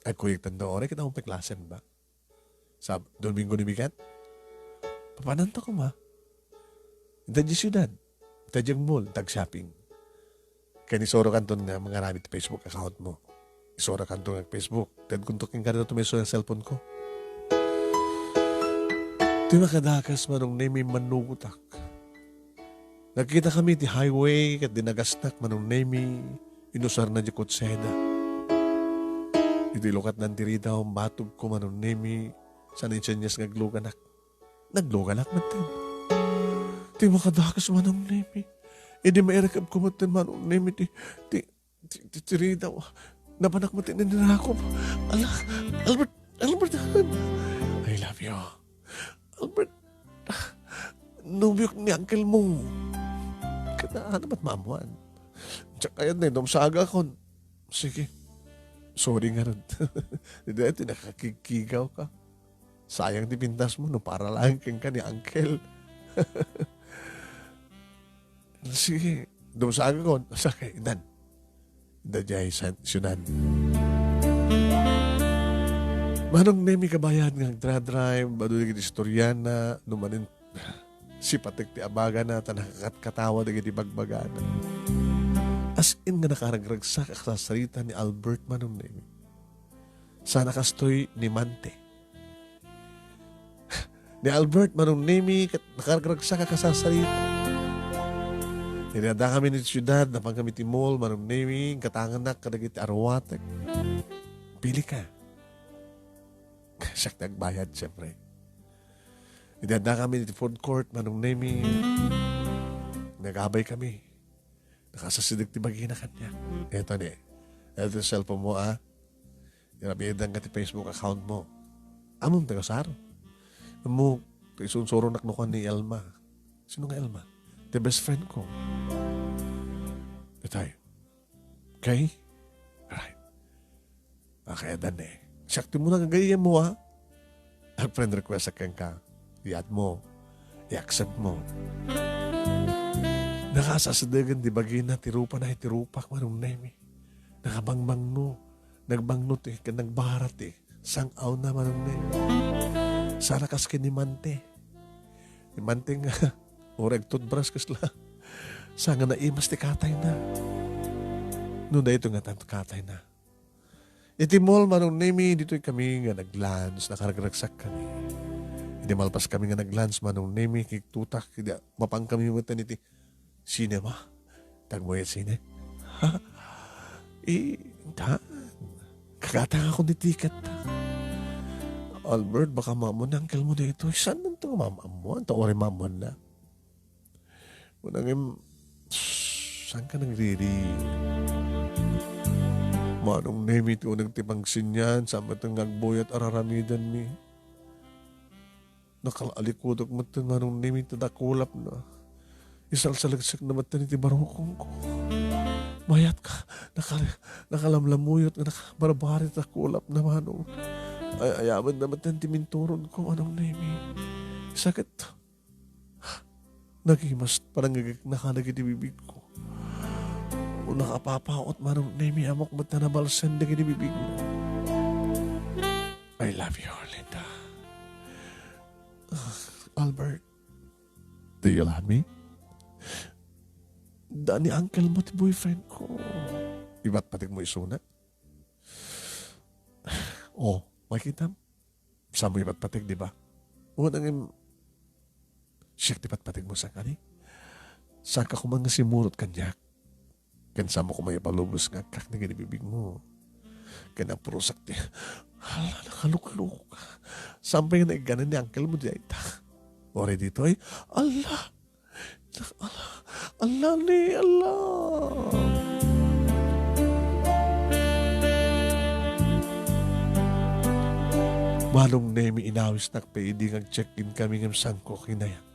Agkuyogtan da, oray ket awan pay klasem ba? Sab-, Domingo ni bigat. Papananta koma. Inta di siudad. Inta di mall, inta shopping. Ken isuro kanton nga mangaramid ti Facebook account mo. Isuro kanton nga Facebook. Tedkonto kenka dayta maysa nga cellphone ko. Ti makadakes, Manong Nemi, mannugotak. Nagkita kami ti highway ket dinagasnak, Manong Nemi, inusarna di kutseda. Iti lukatnan ti ridaw, batogko, Manong Nemi, saan insensias nga agluganak. Naglugalak metten. Ti makadakes, Manong Nemi. Idi mairikibko metten, Manong Nemi, ti, ti, ti, ti ridaw. Napanak metten iti rakup. Ala, Albert, Albert, I love you. Albert, nobiok ni uncle mo. Ket ania met maammoan? Diak kayat nga idumsagakon. Sige. Sorry ngarud. Daytoy nakakigkigaw ka. Sayang ti pintas mo no para laeng kenka ni uncle. Sige, dumsagakon. Sakay, idan. Daydiay sa-, siudad. Manong Nemi kabayad nga agdra-drive, adu dagiti istoriana, no manen sipatek ti abagana, ta nakakatkatawa dagiti bagbagana. As in nga nakaragragsak a kasasarita ni Albert, Manong Nemi. Sana kastoy ni Mante. Ni Albert, Manong Nemi, ket nakaragragsak a kasasarita. Idi addakami iti siudad, napankami iti mall, Manong Nemi, katanganak kadagiti aruatek. Pili ka. Siak ti agbayad, siyempre. Idi addakami iti food court, Manong Nemi, nagabaykami. Nakasasideg ti bagina kaniak. Eto ni, eto ti cellphone mo, a. Iramidanka ti Facebook account mo. Ammom ti kasar? Ammok, ti isunsuronak no kuan ni Elma. Sino nga Elma? Ti best friend ko. Itay. Okay? Alright. Kayatna. Siak ti umuna nga gayyemmo, a. Ag-friend request-ak kenka. I-add mo. I-accept mo. Nakasasidegen ti bagina, ti rupana, ti rupak, Manong Nemi. Nakabangbangno. Nagbangno ti, ken nagbara ti sang-awna, Manong Nemi. Sana kas ken ni Mante. Ni Mante nga, uray ag-toothbrush kasla. Saan nga naimas ti katayna. No daytoy nga tan-, katayna. Iti mall, Manong Nemi, ditoy kami nga nag-lunch, nakaragragsak kami. Idi malpas kami nga nag-lunch, Manong Nemi, kigtutak, idi mapan kami metten iti cinema. Tagmoy a sine. Ha? Eh, dan. Kagatangakon ti ticket. Albert, baka maammo ni uncle mo daytoy. Saan man to maammo? Anta uray maammoanna? Kunam, saan ka nagriri? Manong Nemi, ti uneg ti pangsinyan, saan met nga agbuyat ar-aramidenmi. Nakalalikudek metten, Manong Nemi, ti dakulapna. Isalsalegsekna metten iti barukongko. Mayat ka, nakal-, nakalamlamuyot nga nakabarbari ti dakulapna, Manong. Ay-ayabenna metten ti minturonko, Manong Nemi. Sakit. Nagimas panangngegekna kadagiti bibigko. Nakapapaut, Manong Nemi, ammok met ta nabalsen dagiti bibigna. I love you, Linda. Ah, Albert, do you love me? Da ni uncle mo ti boyfriend ko. Ipatpategmo isuna? Oh, makitam? Saanmo ipatpateg, di ba? Wen, ngem, siak ti patpategmo, saan kadi? Saanka koma nga simurot kaniak? Ken saanmo koma ipalubos nga agkak dagiti bibigmo? Ken napurosak ti, hala, nakaluklok. Saan pay nga naigganan ni uncle mo dayta? Uray ditoy, ala, Ala, ala ni, ala. Manong Nemi, inawisnak pay idi nga ag-check-in kami ngem saanko kinayat.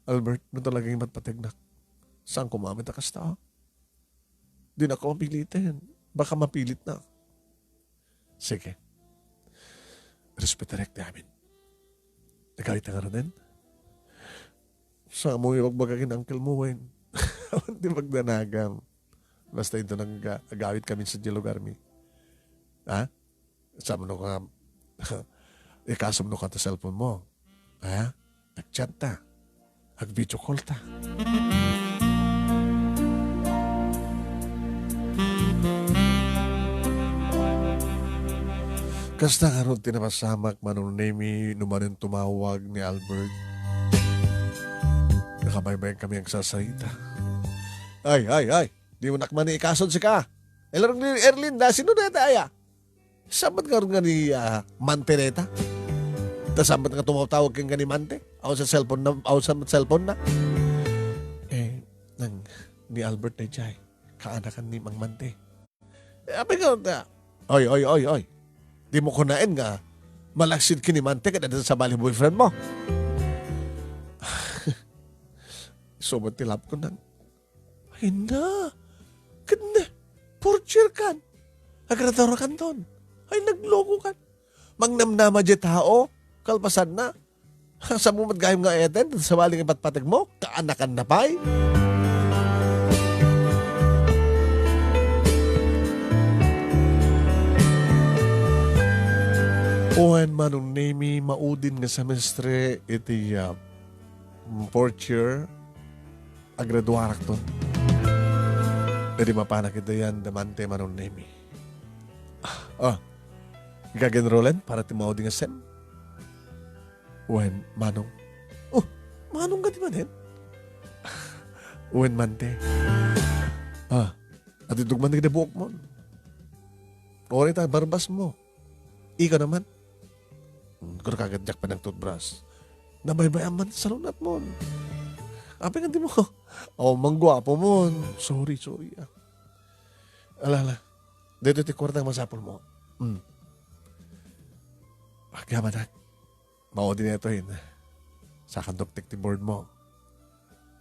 Albert, no talaga nga ipatpategnak, saanko met a kasta? Dinakon a piliten. Baka mapilitnak. Sige. Respetarek ti amin. Agawidta ngaruden? Saanmo nga ibagbaga ken uncle mo wen? Awan ti pagdanagam. Basta inton nag-, agawid kami sadiay lugarmi. Ha? Saanmo no nga, ikasom no kanta cellphone mo? Ha? Ag-chat ta. Ag-video call ta. Kasta ngarud ti napasamak, Manong Nemi, no manen tumawag ni Albert. Nakabaybayan kami agsasarita. Ay, ay, ay! Dimo nak man ikasod sika. Erlin-, Erlinda, sino dayta aya? Saan met ngarud nga ni, ah, Mantereta? Ta saan met nga tumatawag kenka ni Mante? Awan sa cellphone na, awan sa cellphone na. Eh, nang ni Albert daydiay, kaanakan ni Mang Mante. Eh, apay ka, ta-, oy, oy, oy, oy. Dimo kunaen nga malaksid ken ni Mante ket adda sabali boyfriend mo. Isu met ti love ko nang, ay na. Ket ne, fourth year kan. Agraduarakanton. Ay, naglokokan. Mangnamnama diay tao. Kalpasanna. Saan mo met gayam nga ayaten? Sabali nga ipatpateg mo? Kaanakan na pay? Wen, Manong Nemi, maudin nga semestre iti, ah, fourth year, agraduarakton. Idi mapanak iti yan, damante, Manong Nemi. Ah, ah. Ikagenrolen para ti maudi nga sem? Wen, Manong. Oh, Manong ka di manen? Wen, Mante. Ah, adidog man dagiti buokmon. Ori ta, barbas mo. Ika naman. Hmm, kuro ka ket diak panagtutbras. Nabaybay-am man salunatmon. Apay nga di mo? Oh, mangguapo mon. Sorry, sorry, ah. Ala, ala. Dito ti kwarta nga masapul mo. Hmm. Agyamanak. Maudi na ito, hin. Sakandok ti board mo.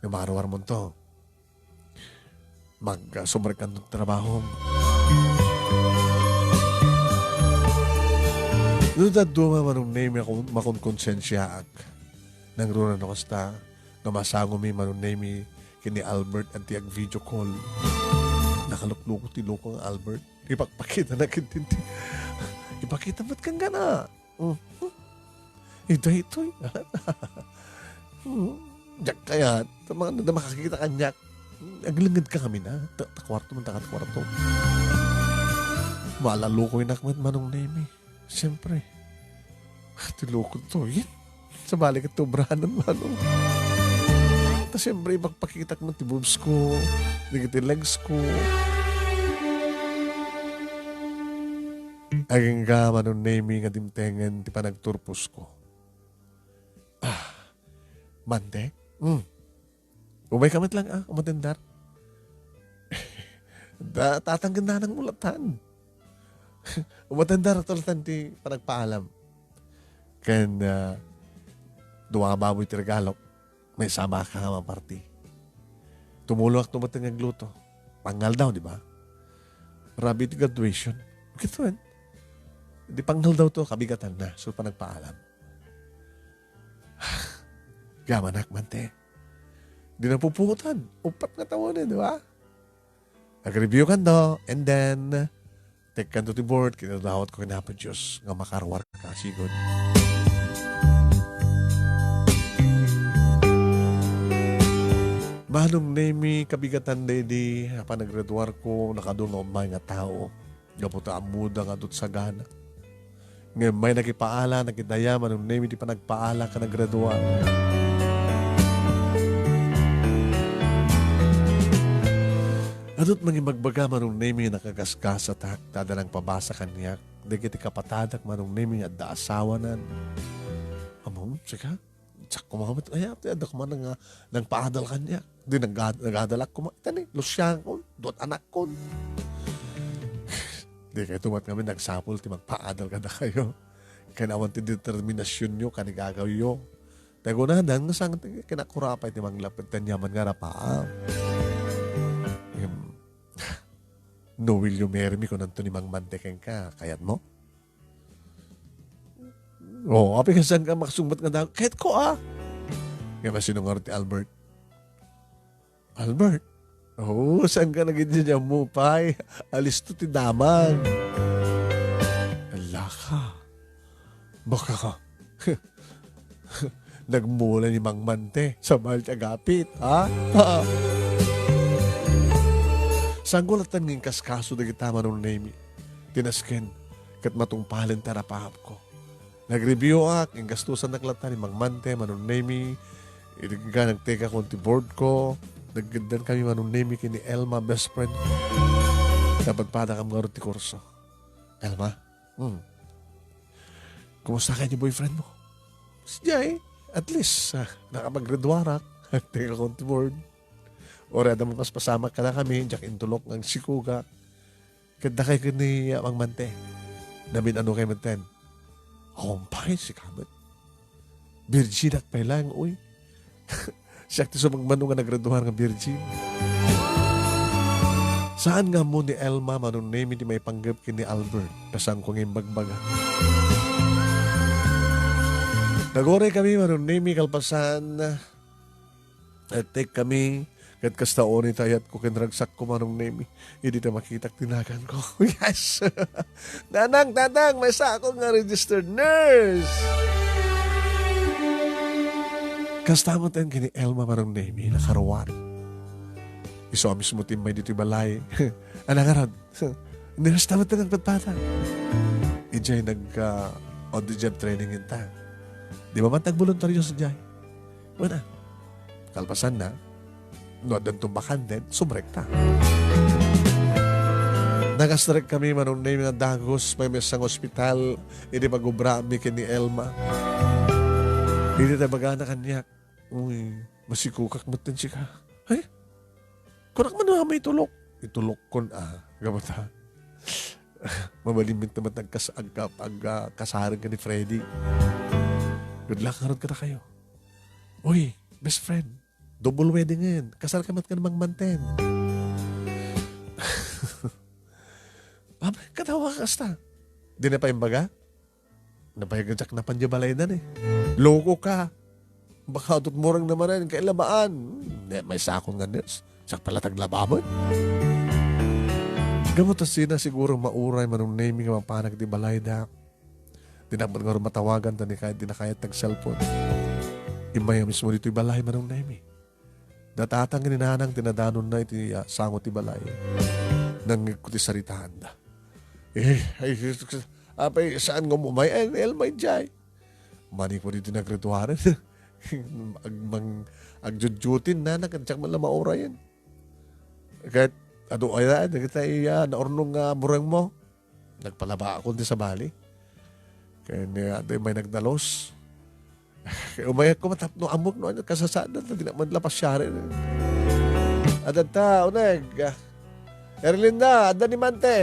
Nga maruar mo to. Mag, ah, sumrekkan ti trabaho. No, dadduma, Manong Nemi, makon-, makonkonsensiaak. Nangruna no kasta, nga masangomi, Manong Nemi, ken ni Albert, addi ag-video call. Nakalukluko ti loko nga Albert. Ipakpakita na ken tinti. Ipakita met ken kana. Mm. Ita itoy. Mm. Diak kayat. Ta mga nada makakita kaniak. Aglenged ka kami na. Ta, ta kwarto man, ta kwarto. Malalukoy nak met, Manong Nemi. Siyempre. Ah, ti loko to, eh. Sabali ket ti obranan, Manong. Ta siyempre, ipakpakitak man ti boobs ko, dagiti legs ko. Agingga, Manong Nemi, nga dimtengen ti panagturpos ko. Ah, Mante? Hmm. Umay ka met lang, ah, umatendar. Da, tatanggen nanang mulatan. Umatendar, tulatan ti panagpaalam. Ken, ah, dua baboy ti regalok. May sama ka nga maparti. Tumulongak tumatan nga agluto. Pangngaldaw, di ba? Rabi ti graduation. Kitaen. Di pangngaldaw to, kabigatan na. So, panagpaalam. Yamanak, Mante. Di napupuotan. Upat nga tawen, di ba? Nag-review kanto, and then, tekkanto ti board, kinadawat ko ken Apo Dios nga makaruar ka sigud. Manong Nemi, kabigatan daydi, a panagraduar ko, nakadu nga ummay nga tao. Gapu ta ammoda nga adut sagana. Ngem may nakipaala, nakidaya, Manong Nemi, ti panagpaala, ka nagradua. Adut mangibagbaga, Manong Nemi, nakagasgasatak, ta adda nangpabasa kaniak. Dagiti kapatadak, Manong Nemi, adda asawanan. Amom, sika? Diak koma met, ay, ati, adda koma nang, nangpaadal kaniak. Di nag-, nagadalak koma. Ita ni, lusiangkon, duat anakkon. Di kayo tumat kami nagsapul ti magpaadal kadakayo. Ken awan ti determinasyonyo, ken igagawyo. Tagunadan, nga saan ti kinakurapay ti manglapet, ti aniaman nga rapaam. Em, no will you marry me, kunanto ni Mang Mante kenka, kayatmo? Oh, apay nga saan ka makasungbat nga daw? Kahit ko, ah. Nga masino nga ti Albert? Albert? Oh, saan ka nagidinyan mo, pay? Alisto ti damag. Ala ka. Baka ka. Nagmula ni Mang Mante, sabali ti agapit, ha? Saan ko latan nga inkaskaso dagita, Manong Nemi? Tinasken, ket matungpalen ti arapaap ko. Nag-review ak, ingastusanak latta ni Mang Mante, Manong Nemi, iti nga nagtekakon ti board ko, nagkeddan kami Manong Nemi ken ni Elma, best friend ko. Napadpadakam ngarud ti kurso. Elma? Hmm. Kumusta kay ni boyfriend mo? Sadiay, at least, ah, nakapaggraduarak. Thank you, Lord. Uray adda mapaspasamak kadakami, diak intulok nga agsikugak. Ket dakay ken ni Amang Mante. Namin-ano kay metten. Awan pay, sika met. Virginak pay lang, uy. Siak ti sumagmamano nga nagraduar nga virgin. Saan nga ammo ni Elma, Manong Nemi, ti maipanggep ken ni Albert. Kasanko nga imbagbaga. Naguray kami, Manong Nemi, kalpasan, Tek kami, ket kasta unay ti ayatko ken ragsakko, Manong Nemi. Idi ta makitak ti naganko. Yes! Nanang, tatang, maysa ako nga registered nurse. Kasta met ken ni Elma, Manong Nemi, nakaruar. Isu a mismo ti immay ditoy balay. Ana ngarud? Nurse ta met nga agpadpada. Idiay nag, ah, on the job training ta. Di ba man tagboluntaryo sadiay? Wen a, kalpasanna, no addanto bakanten, sumrekta. Nagastrek kami, Manong Nemi, nga dagus, maymaysa nga ospital, idi magubraanmi ken ni Elma. Idi ta ibagana kaniak, "Uy, masikugak metten sika." Ay, kunak man nga maitulok. Itulok kon, ah, gapu ta. Mabalin met agkas-, agka-, agkasareng ken ni Freddy. Good luck ngarud kadakayo. Uy, best friend, double wedding-en. Kasarka met ken Mang Manten. Abay, katawa ka kasta. Di na pa imbaga? Nabayag diak napan di balaydan eh. Loko ka. Baka adut murang naman yan. Kailabaan. Hmm, ne, maysa akon nga nurse. Siak pala taglaba met. Gapu ta sina siguro mauray, Manong Nemi, nga mapanak di balayda. Di na man nga matawagan ta ni kayat, di na kayat tag-cellphone. Immay a mismo ditoy balay, Manong Nemi. Datata nga ni nanang ti nadanonna iti, ah, sango ti balay. Nangngegko ti saritaanda. Eh, ay, Jesus Cristo. Apay, saan nga umay? Ay, Elma, idiay. Maniko ditoy nagriduaren. Ag-, mang-, agjudjutin, nana, ket diak man la maurayen. Ket, adu, ay, ay, dagita iya, naurnong nga bureng mo. Nagpalaba ako ti sabali. Ken, eh, adu, may nagdalus. Kay umayat ko matapno amok no, ano, kasasada, ta di na man la pasiaren. Adda ta, uneg. Erlinda, adda ni Mante.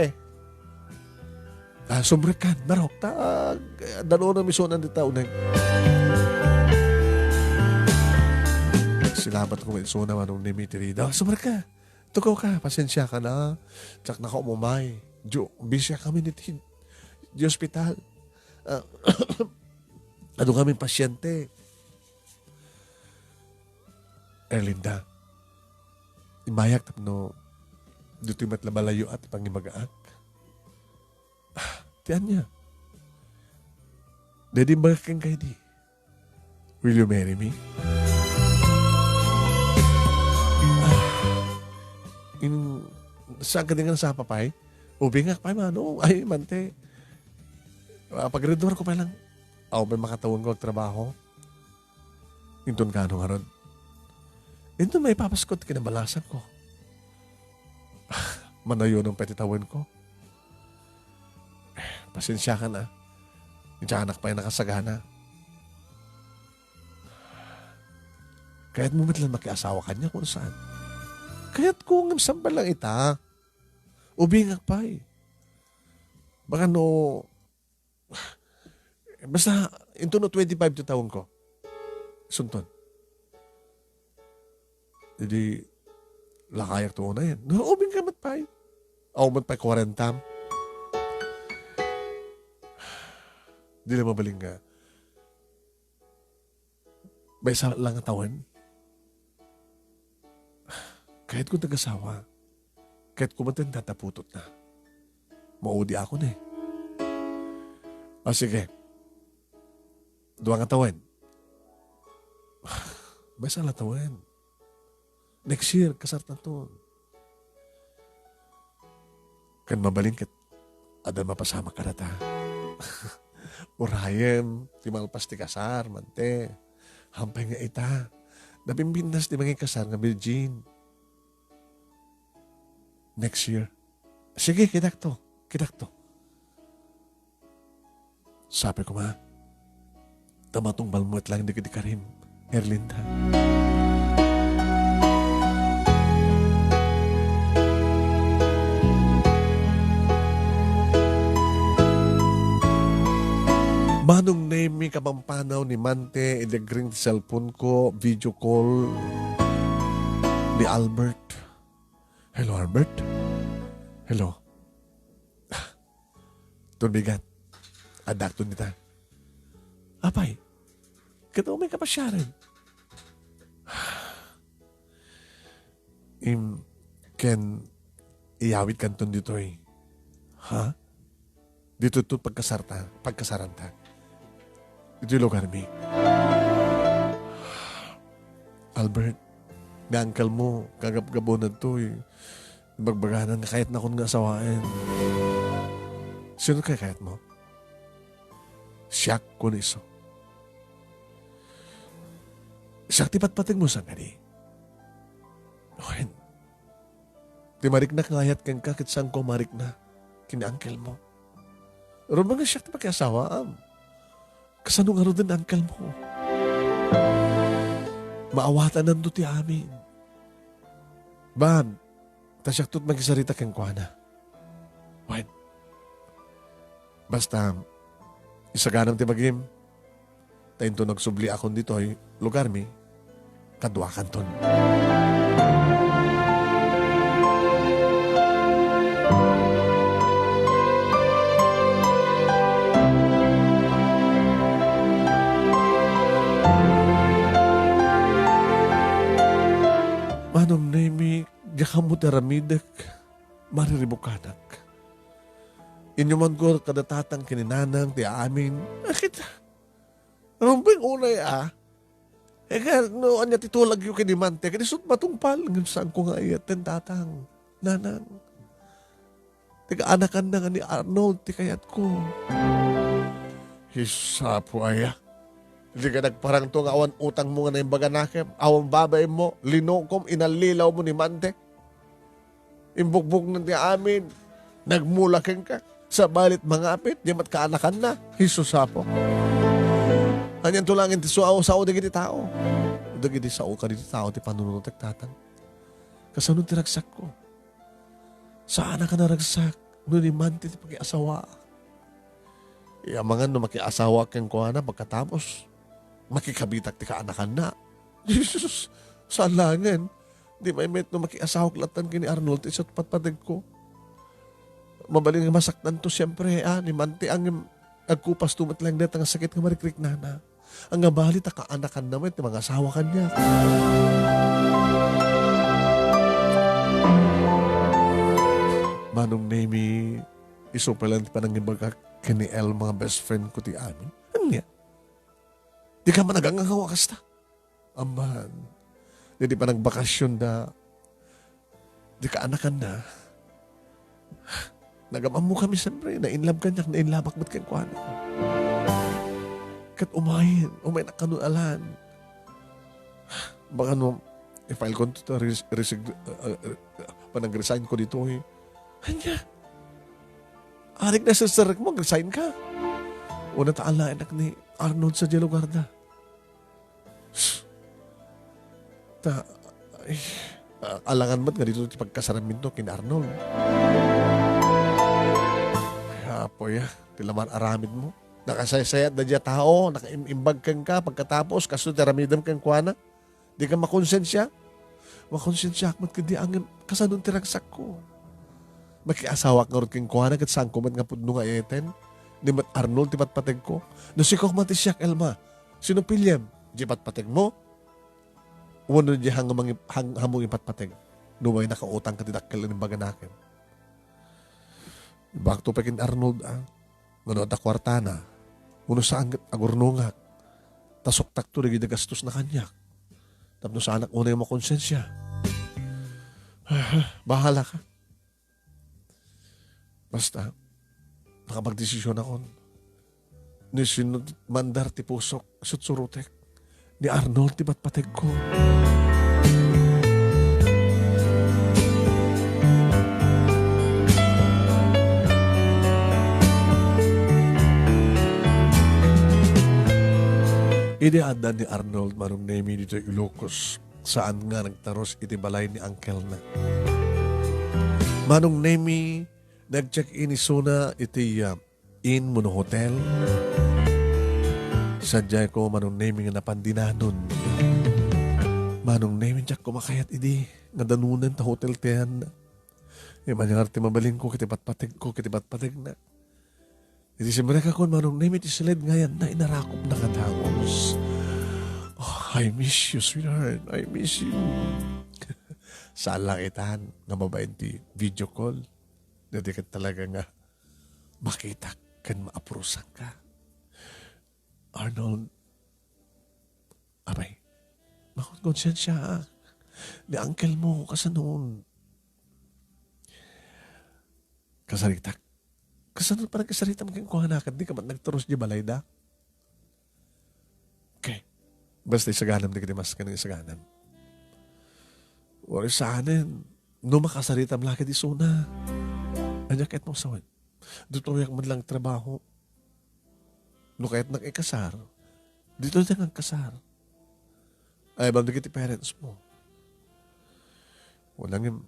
Ah, sumrekkan, barok. Ta, ah, danona misunan dita, uneg. Silabat ko isuna, Manong Nemi, ti rida. Sumrekka. Tukaw ka, pasensia ka na. Diak naka umumay. Diyo, bisya kami ni ti, di ospital. Ah, adu kami pasyente. Erlinda, imayak tapno ditoy met la balayo at pangimagaak. Ah, ti ania? Daydi imbagak kenka idi. Will you marry me? Ah, in, saan ka di nga nasapa pay? Ubingak pay, mano? Ay, Mante. Ah, pagridor ko pay lang. Aw, may makatawen ko agtrabaho. Inton kano ngarud? Inton maipapasko ti kinabalasan ko. Manayonan pay ti tawen ko. Pasensia ka na. Diak pay nakasagana. Kayat mo met lang makiasawa kaniak, no saan? Kayat ko, ngem saan pa lang ita? Ubingak pay. Baka no, basta, inton no twenty-five ti tawen ko. Sunton. Idi, lakayak to unayen. No, ubing ka met pay. Aw met pay kwarenta. Di na mabalin nga. Maysa lang nga tawen. Kayat ko nagasawa. Kayat ko met nga tataputotna. Maudi ako ni. Ah, sige. Dua nga tawen. Maysa la tawen. Next year, kasartanto. Ken mabalin ket, adda mapasamak kadata. Urayem, ti malpas ti kasar, Mante. Hampay nga ita. Nabimbindas ti mangikasar nga virgin. Next year. Sige, kidakto. Kidakto. Sapay koma, Ta matungpalmo met laeng dagiti karim, Erlinda. Manong Nemi, kapampanaw ni Mante, idi agring ti cellphone ko, video call ni Albert. Hello, Albert? Hello? Ton bigat. Addakton dita. Apay, ket umay kapasiaren. Im, ken iyawidkanton ditoy. Ha? Ditoy to pagkasarta, pagkasaranta. Ditoy lugarmi. Albert, ni uncle mo, kagabgabunadtoy. Bagbagana nga kayatnakon nga asawaen. Sino kay kayatmo? Siak wenno isu? Siak ti patpategmo, saan kadi? Wen, ti mariknak nga ayat kenka ket saanko a marikna ken ni uncle mo. Rumbeng nga siak ti makiasawaam. Kasano ngaruden, uncle mo? Maawatananto ti amin. Bab, ta siakto ti makisarita kenkuana. Wen, basta, isaganam ti bagim, ta inton agsubliakon ditoy lugarmi, kaduakanton. Manong Nemi, diak ammo ti aramidek, mariribukanak. Inyumanko kada tatang ken ni nanang ti aamin. Akit, rumbeng unay a. E, ket no ania ti tulagyo ken ni Mante, ket isut' matungpal, ngem saanko nga ayaten, tatang, nanang. Ti kaanakanna nga ni Arnold ti kayatko. Hisapo aya. Dika nagparangto nga awan utangmo nga naimbaganakem, awan babaemmo, linukom, inallilawmo ni Mante. Imbukbukna ti amin. Nagmula kenka. Sabali ti mangapit, di met kaanakanna. Hisapo. Anianto laeng ti sao, sao dagiti tao. Dagiti sao kadagiti tao ti panunutek, tatang. Kasano ti ragsakko? Saanak a naragsak no ni Mante ti pakiasawaak. Amangan no makiasawaak kenkuana pagkatapos, makikabitak ti kaanakanna. Jesus, saan laengen. Di met no makiasawak latta ken ni Arnold ti isu ti patpategko. Mabalin nga masaktanto, siempre, a, ni Mante, ngem agkupasto met laeng dayta nga sakit nga marikriknana. Ania bali ta kaanakanna met ti mangasawa kaniak. Manong Nemi, isu pay laeng ti panangibagak ken ni Elma nga best friend ko ti amin. Ania? Dika man agangawa kasta? Amman, daydi panagbakasionda, di kaanakanna, nagam-ammokami, siempre, na-in love kaniak, na-in love-ak met kenkuana. Ket umayen, umayen a kano alan. Baka no, i-file ko to, res-, resig-, uh, uh, uh, panag-resign ko ditoy. Ania? Arik na serserek mo, resign ka. Una ta alaenak ni Arnold sa dialog, Arda. Ta, ay, a-, alangan met nga dito ti pagkasaraminto ken Arnold. Ay, apoy, a, ti laman aramid mo. Nakasaysayat da dia tao, nakaim-imbag kenka, pagkatapos, kasto ti aramidem kenkuana. Di ka makonsensia? Makonsensiaak met ket di, ngem kasano ti ragsakko? Makiasawak ngarud kenkuana ket saanko met nga pudno nga ayayten? Ni met Arnold ti patpategko? No sika koma ti siak, Elma, sino piliem? Di patpategmo? Wenno di hang-, mangi-, hang-, hammong ipatpateg? No may nakautang ka ti dakkel nga imbaganakem. Ibagto pay ken Arnold, a. Ngano adda kuartana? Wenno saan ket agurnongak? Ta suktakto dagiti gastosna kaniak. Tapno saanak unay makonsensia. Bahala ka. Basta, nakapagdesisionakon. Ni sino mandar ti pusok, sursurotek. Ni Arnold ti patpategko. Idi adda ni Arnold, Manong Nemi, ditoy Ilocos, saan nga nagtaros iti balay ni uncle-na. Manong Nemi, nag-check-in isuna iti, ah, inn wenno hotel. Sadiay ko, Manong Nemi, nga napan dinanon. Manong Nemi, diak koma kayat idi nga danunen ta hotel ti ayanna. Imanyangar ti mabalinko ket ipatpategko ket ipatpategna. Iti simrekakon, Manong Nemi, ti siled nga ayanna, inarakopna kadagus. Oh, I miss you, sweetheart. I miss you. Saan lang itan nga mabain ti video call. Dati ket talaga nga makitak ken maapurosanka. Arnold, apay, makonkonsiensiaak. Ni uncle mo, kasano? Kasaritak. Kasano panagkasaritam kenkuana ket dika met nagturus di balayda? Okay. Basta isaganam dagiti maskang isaganam. Uray saanen, no makasaritam la ket isuna. Ania kayatmo sawen? Ditoyak met lang trabaho. No kayatnak ikasar, ditoy ta nga agkasar. Ay, bang dagiti parents mo. Wala ngem,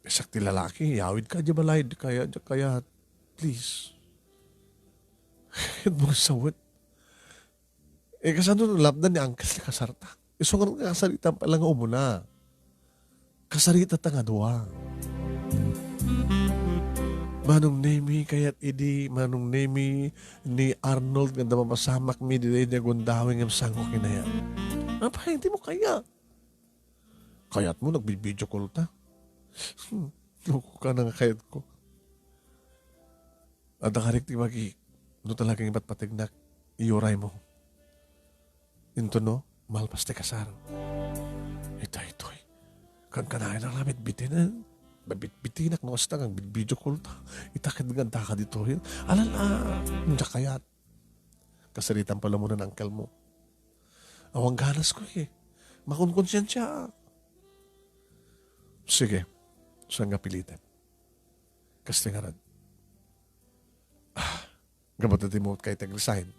isak ti lalaki, yawid ka, di balay, di kaya, di kaya, please. Ket mo sawen. Eh, kasano no lapdan ni uncle ti kasarta? Isu nga kasaritam pay la nga umuna. Kasarita ta nga dua. Manong Nemi, kayat idi, Manong Nemi, ni Arnold nga adda mapasamakmi, di daydi agundaway ngem saanko kinayat. Apay, di mo kayat. Kayatmo, nagbi-video call ta. Hmm, loko ka na nga kayatko. Adda karik ti magi, no talaga nga ipatpategnak, iyuray mo. Inton no, malpas ti kasar. Ita itoy. Kankanayan a bitbitinen. Babitbitinak no kasta nga video call ta. Ita ket nga adda ka ditoy. Alala, diak kayat. Kasaritam pay la umuna ni uncle mo. Awan ganas ko eh. Makonkonsiensia. Sige. Saan nga pilitem? Kasta ngarud. Ah, gapu ta di mo kayat ag-resign.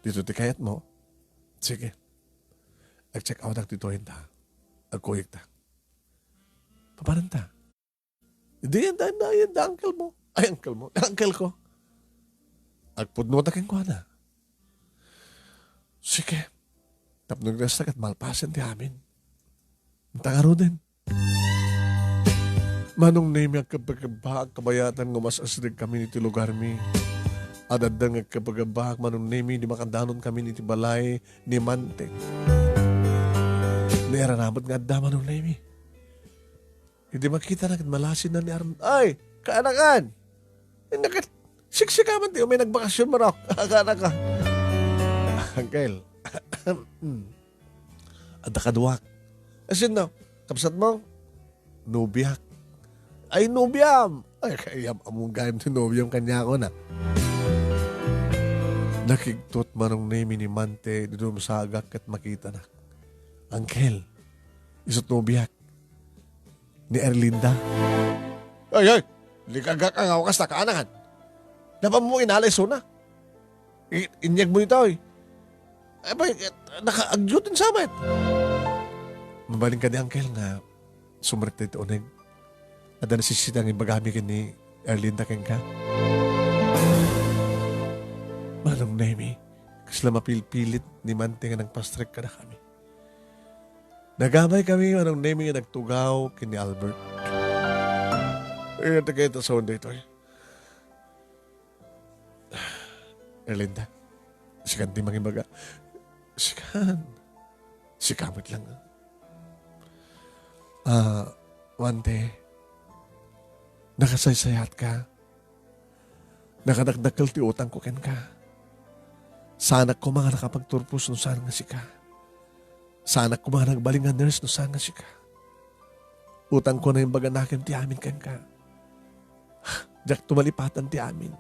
Dito ti kayat mo. Sige. Ag-check out ak ditoy ta. Agkuyog ta. Papananta? Di yan, da, da, yan, da, uncle mo. Ay, uncle mo. Uncle ko. Agpudno ta kenkuana. Sige. Tapno nagdasta ket malpasen ti amin. Anta ngaruden. Manong Nemi, agkabagabak, kabayatan nga umas-asdeg kami iti lugar mi. Ad-adda nga agkabagabak, Manong Nemi, di makadanon kami iti balay ni Mante. Nairanabat nga adda, Manong Nemi. Idi makitana ket malasinna ni Arnold. Ay, kaanakan! Inna ket siksika man ti umay nagbakasyon, manok. Kaanaka. Uncle. Adda kaduak. Asin no? Kabsat mo? Nobiak. Ay, nobiam! Ay, kayam, among gayam ti nobiam kaniako na. Nakigtot Manong Nemi ni Mante, di dumsagak ket makitanak. Uncle, isu't nobiak. Ni Erlinda. Ay, ay! Ligagak nga kasta kaanakan. Napan mo inalay suna. I-, inyag mo itaw eh. Ay, bay, nakaagyo din sa amin. Mabalin ka di, uncle, nga sumrek ti uneg. Adda nasisita nga ibagami ken ni Erlinda kenka. Manong Nemi, kasla mapilpilit ni Mante nga nagpastrek kadakami. Nagamay kami, Manong Nemi, nga nagtugaw ken ni Albert. Ay, ata kayo ta sa Honda ito eh. Erlinda, sikan ti mangibaga. Sikan. Sika met lang. Ah, Mante, nakasaysayaat ka. Nakadakdakkel ti utangko kenka. Saanak koma nga nakapagturpos no saan nga sika. Saanak koma nga nagbalin nga nurse no saan nga sika. Utangko nga imbaganakem ti amin kenka. Diak tumalipatan ti amin.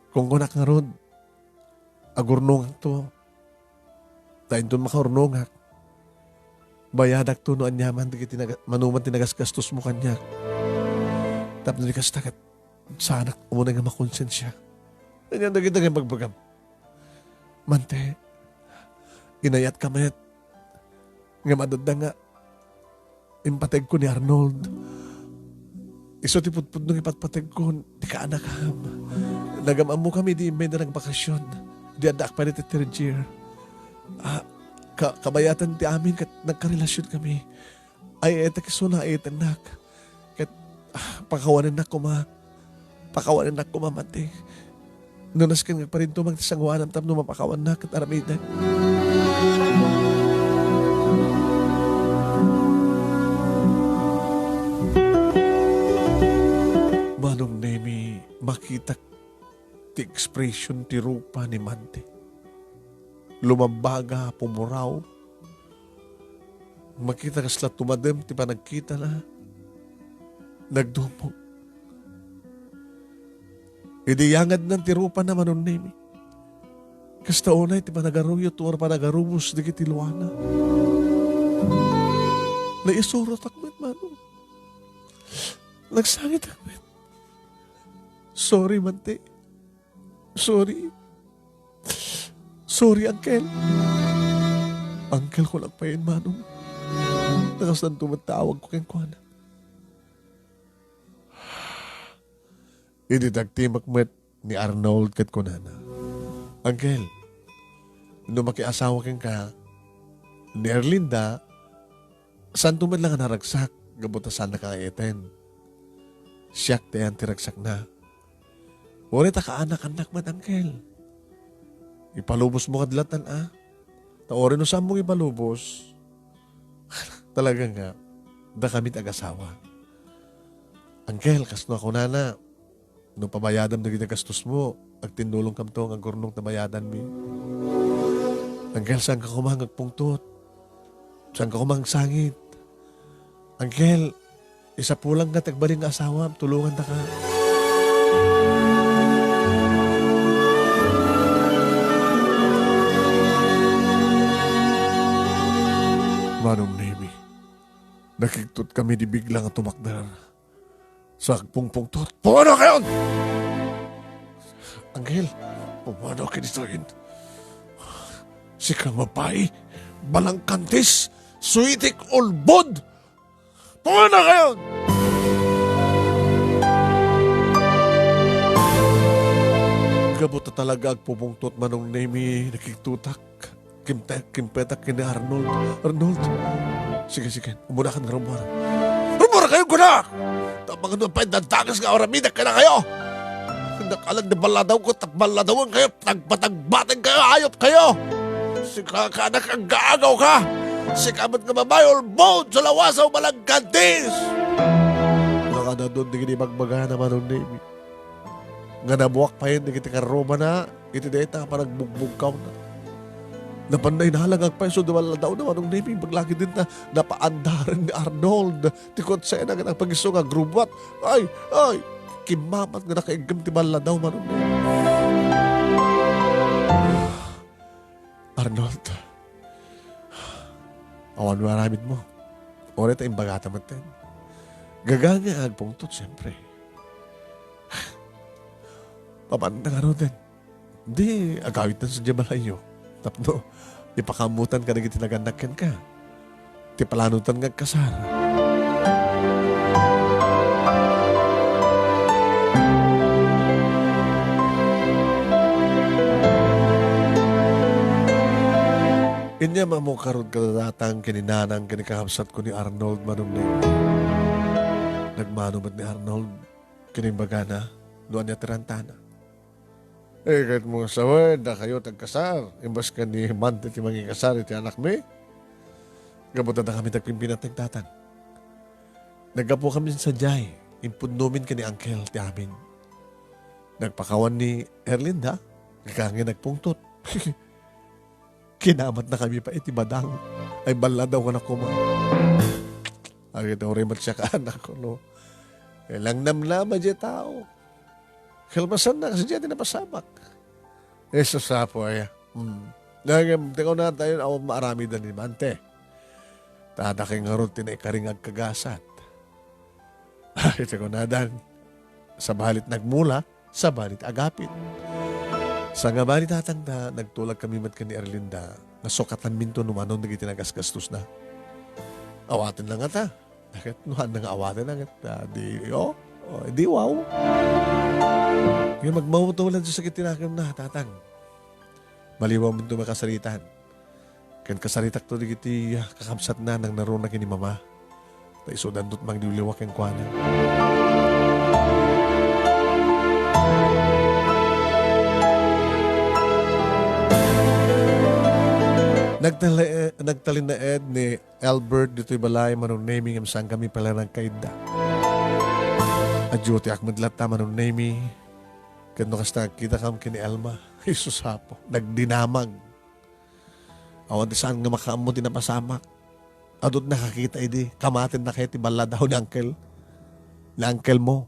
Kunkunak ngarud, agurnongakto. Ta inton makaurnongak, bayadakto no aniaman dagiti naga-, manuman ti nagasgastos mo kaniak. Tapno di kasta ket, saanak unay nga makonsensia. Ania dagiti nga ibagbagam? Mante, Inayatka met. Ngem adda nga impategko ni Arnold. Isu ti pudpudno nga ipatpategko ti kaanakam. Nagam-ammokami idi immay da nagbakasyon. Idi addaak pay ditoy third year. Ah, ka-, kabayatan ti amin ket nagkarelasionkami. Ay, etek isu na, etennak. Ket, ah, pakawanennak koma. Pakawanennak koma, Mante. No nasken nga agparintumang ti sangoanam tapno mapakawannak ket aramidek. Manong Nemi, makitak ti ekspresion ti rupa ni Mante. Lumambaga, pumuraw. Makita kasla tumadem ti panagkitana. Nagdumog. Idi yangadnan ti rupana, Manong Nemi. Kasta unay ti panagaruyot wenno panagarubos dagiti luana. Naisurotak met, Manong. Nagsangitak met. Sorry, Mante. Sorry. Sorry, Uncle. Uncle ko lang payen, Manong. Nakasanto met ti awagko kenkuana. Idi nagtimek met ni Arnold ket kunana, "Uncle, no makiasawa kenka ni Erlinda, saanto met la nga naragsak gapu ta saannaka nga eten. Siak ti ayan ti ragsakna. Uray ta kaanakannak met, Uncle. Ipalubosmo kad latan, a? Ta uray no saanmo nga ipalubos, talaga nga, dakami ti agasawa. Uncle, kasno a kunana, no pabayadam dagiti gastosmo, agtinnulongkamto nga agurnong ta bayadanmi. Uncle, saanka koma nga agpungtot? Saanka koma nga agsangit? Uncle, isapulan nga ti agbalin nga asawam, tulongandaka." Manong Nemi, nakigtot kami di bigla nga tumakder. Sa agpungpungtot, "Pumano kayon!" "Anghel, pumano ka ditoyen? Sika nga babai, balangkantis, suitik, ulbod! Pumano kayon!" Gapu ta talaga agpupungtot, Manong Nemi, nakigtotak. Kimte-, kimpetak ken ni Arnold. "Arnold, sige, sige, umuna ka nga rummuar. Rummuar kayo, kuna! Tapno pay dandanges nga aramidek kadakayo. Nakalag ni balladawko, ta balladawen kayo, tagbatagbateng kayo, ayop kayo! Sika, kaanak, agaagaw ka! Sika met nga babai, ulbod, salawasaw, balangkantis!" Nakadadon dagiti bagbagana, Manong Nemi. Nga nabuak payen dagiti karromana iti dayta a panagbugbugkawna. Napan nainalagak pay isu ti balladawna, Manong Nemi, baglagidin ta napaandaren ni Arnold ti kutsena ket agpagiso nga agrubbuat. Ay, ay, kimmamat nga nakaiggem ti balladaw, Manong Nemi. "Arnold, awan nga aramidmo. Uray ta imbagata metten. Gaga nga agpungtot, siempre. Papanna ngaruden. Di agawidtan sadiay balayyo. Tapno ipakammutan kadagiti nagannak kenka ti planotan nga agkasar." Inyam ammo ngarud kada datang ken ni nanang ken ni kakabsatko ni Arnold, Manong Nemi. Nagmano met ni Arnold ken imbagana no ania ti rantana. "Eh, ket mo nga sawen, dakayo ti agkasar, imbes ken ni Mante ti mangikasar iti anakmi?" Gapu ta dakami ti agpimpinateg, Tatang. Naggapukamin sadiay, impudnomin ken ni Uncle ti amin. Nagpakawan ni Erlinda, gaga nga nagpungtot. Kinamatnakami pay iti badang. Ay, balladaw nga nakuma. Agid uray met siak, anak, no? Ilang namnama diay tao. Kalmasanna, kasi diay ti napasamak. Eh, susapo, aya. Hmm. Ngem, ti kunatayo, awan maaramiden ni Mante. Ta dakayo ngarud ti naikari nga agkagasat. Ay, ti kunadan, sabali ti nagmula, sabali ti agapit. Sangabali, tatang, ta nagtulagkami met ken ni Erlinda nga sukatanminto no mano dagiti nagasgastosna. Awatenna ngata. Ket no haanna nga awatenna ket, ah, di, oh, oh, di wow. Ngem agmawtawlanto sa ket ti nakemna, tatang. Maliwawminto makasaritaan. Ken kasaritakto dagiti, ah, kakabsatna nangngaruna ken ni Mama. Ta isudanto ti mangliwliwa kenkuana. Nagtali-, nagtalinaed ni Albert ditoy balay, Manong Nemi, ngem saankami pay la nagkaidda. Adiotiak met latta, Manong Nemi. Ket no kasta, agkitakam ken ni Elma. Jesus, Apo, nagdinamag. Awan ti saan nga makaammo ti napasamak. Adut nakakita idi, kamatenna kay ti balladaw ni uncle. Ni uncle mo.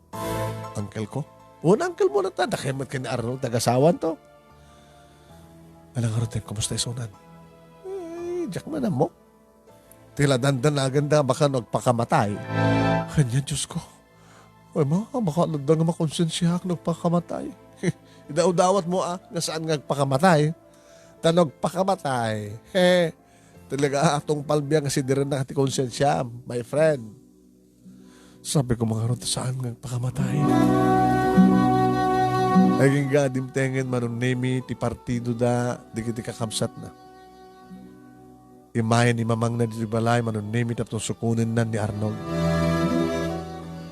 Uncle ko? O, ni uncle mo na ta. Dakay met ken ni Arnold, tagasawan to. Alang aruten, kumusta isunan? Eh, diak man ammo. Ti la dandanagenda, baka no agpakamatay. Ania, Diyos ko. Ay, ma, baka adda nga makonsensiaak no agpakamatay. Idawdawat mo, ah, nga saan nga agpakamatay. Ta no agpakamatay, he, talaga, ah, tungpal biang nga sidirennak ti konsensiam, my friend. Sabi ko, mangarod, saan nga agpakamatay? Agingga, dimtengen, Manong Nemi, ti partido da, dagiti kakabsatna. Immay ni mamangna ditoy balay, Manong Nemi, tapno sukonennan ni Arnold.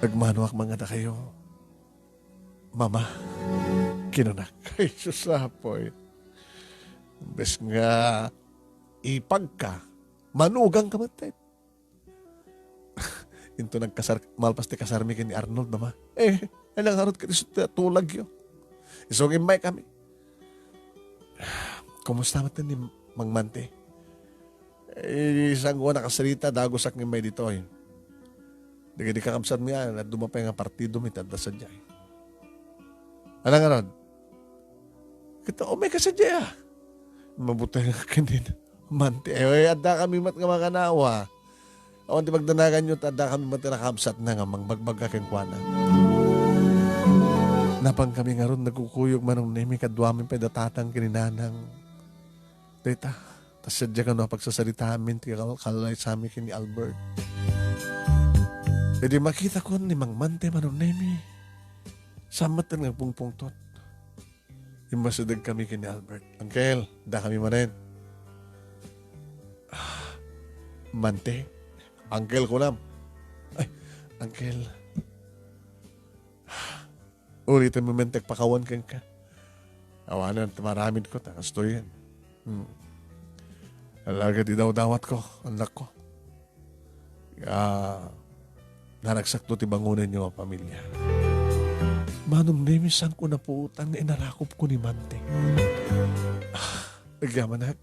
Agmanoak man kadakayo, Mama, kinunak. Ay, sus, Apoy. Imbes nga ipagka, manugang ka met. Into nagkasar, malpas ti kasarmi ken ni Arnold, Mama. Eh, ay, nangarot ket isu ti tulagyo. Isu nga immaykami. Kumusta met ni Mang Mante? Eh, saan ko nakasarita, dagusak nga immay ditoy. Dagiti kakabsat nga, adda pay nga partido mi, adda sadiay. Alang arod? Kita, o, may kasadiay, ah. Mabuteng ken ni Mante. Eh, addakami met nga makanawa. Awan ti pagdanaganyo, ta addakami met nga nakabsatna nga mangbagbagga kenkuana. Napankami ngarud, nagkukuyog, Manong Nemi, kaduami pay da tatang ken ni nanang. Dayta, ta sadiay kano a pagsasaritaanmi ti kal-, kalaysami ken ni Albert. Idi makitakon ni Mang Mante, Manong Nemi, saan met nga agpungpungtot. Immasidegkami ken ni Albert. "Uncle, addakami manen." "Ah, Mante?" "Uncle, kunam." "Ay, Uncle. Ulitem met ti agpakawan kenka." "Awanen, ti maramidko, ta kastoyen." Hmm. Alagad idawdawatko, annakko. Ah, naragsakto ti bangonenyo a pamilya. Manong Nemi, saanko napuotan nga inarakupko ni Mante. Ah, agyamanak.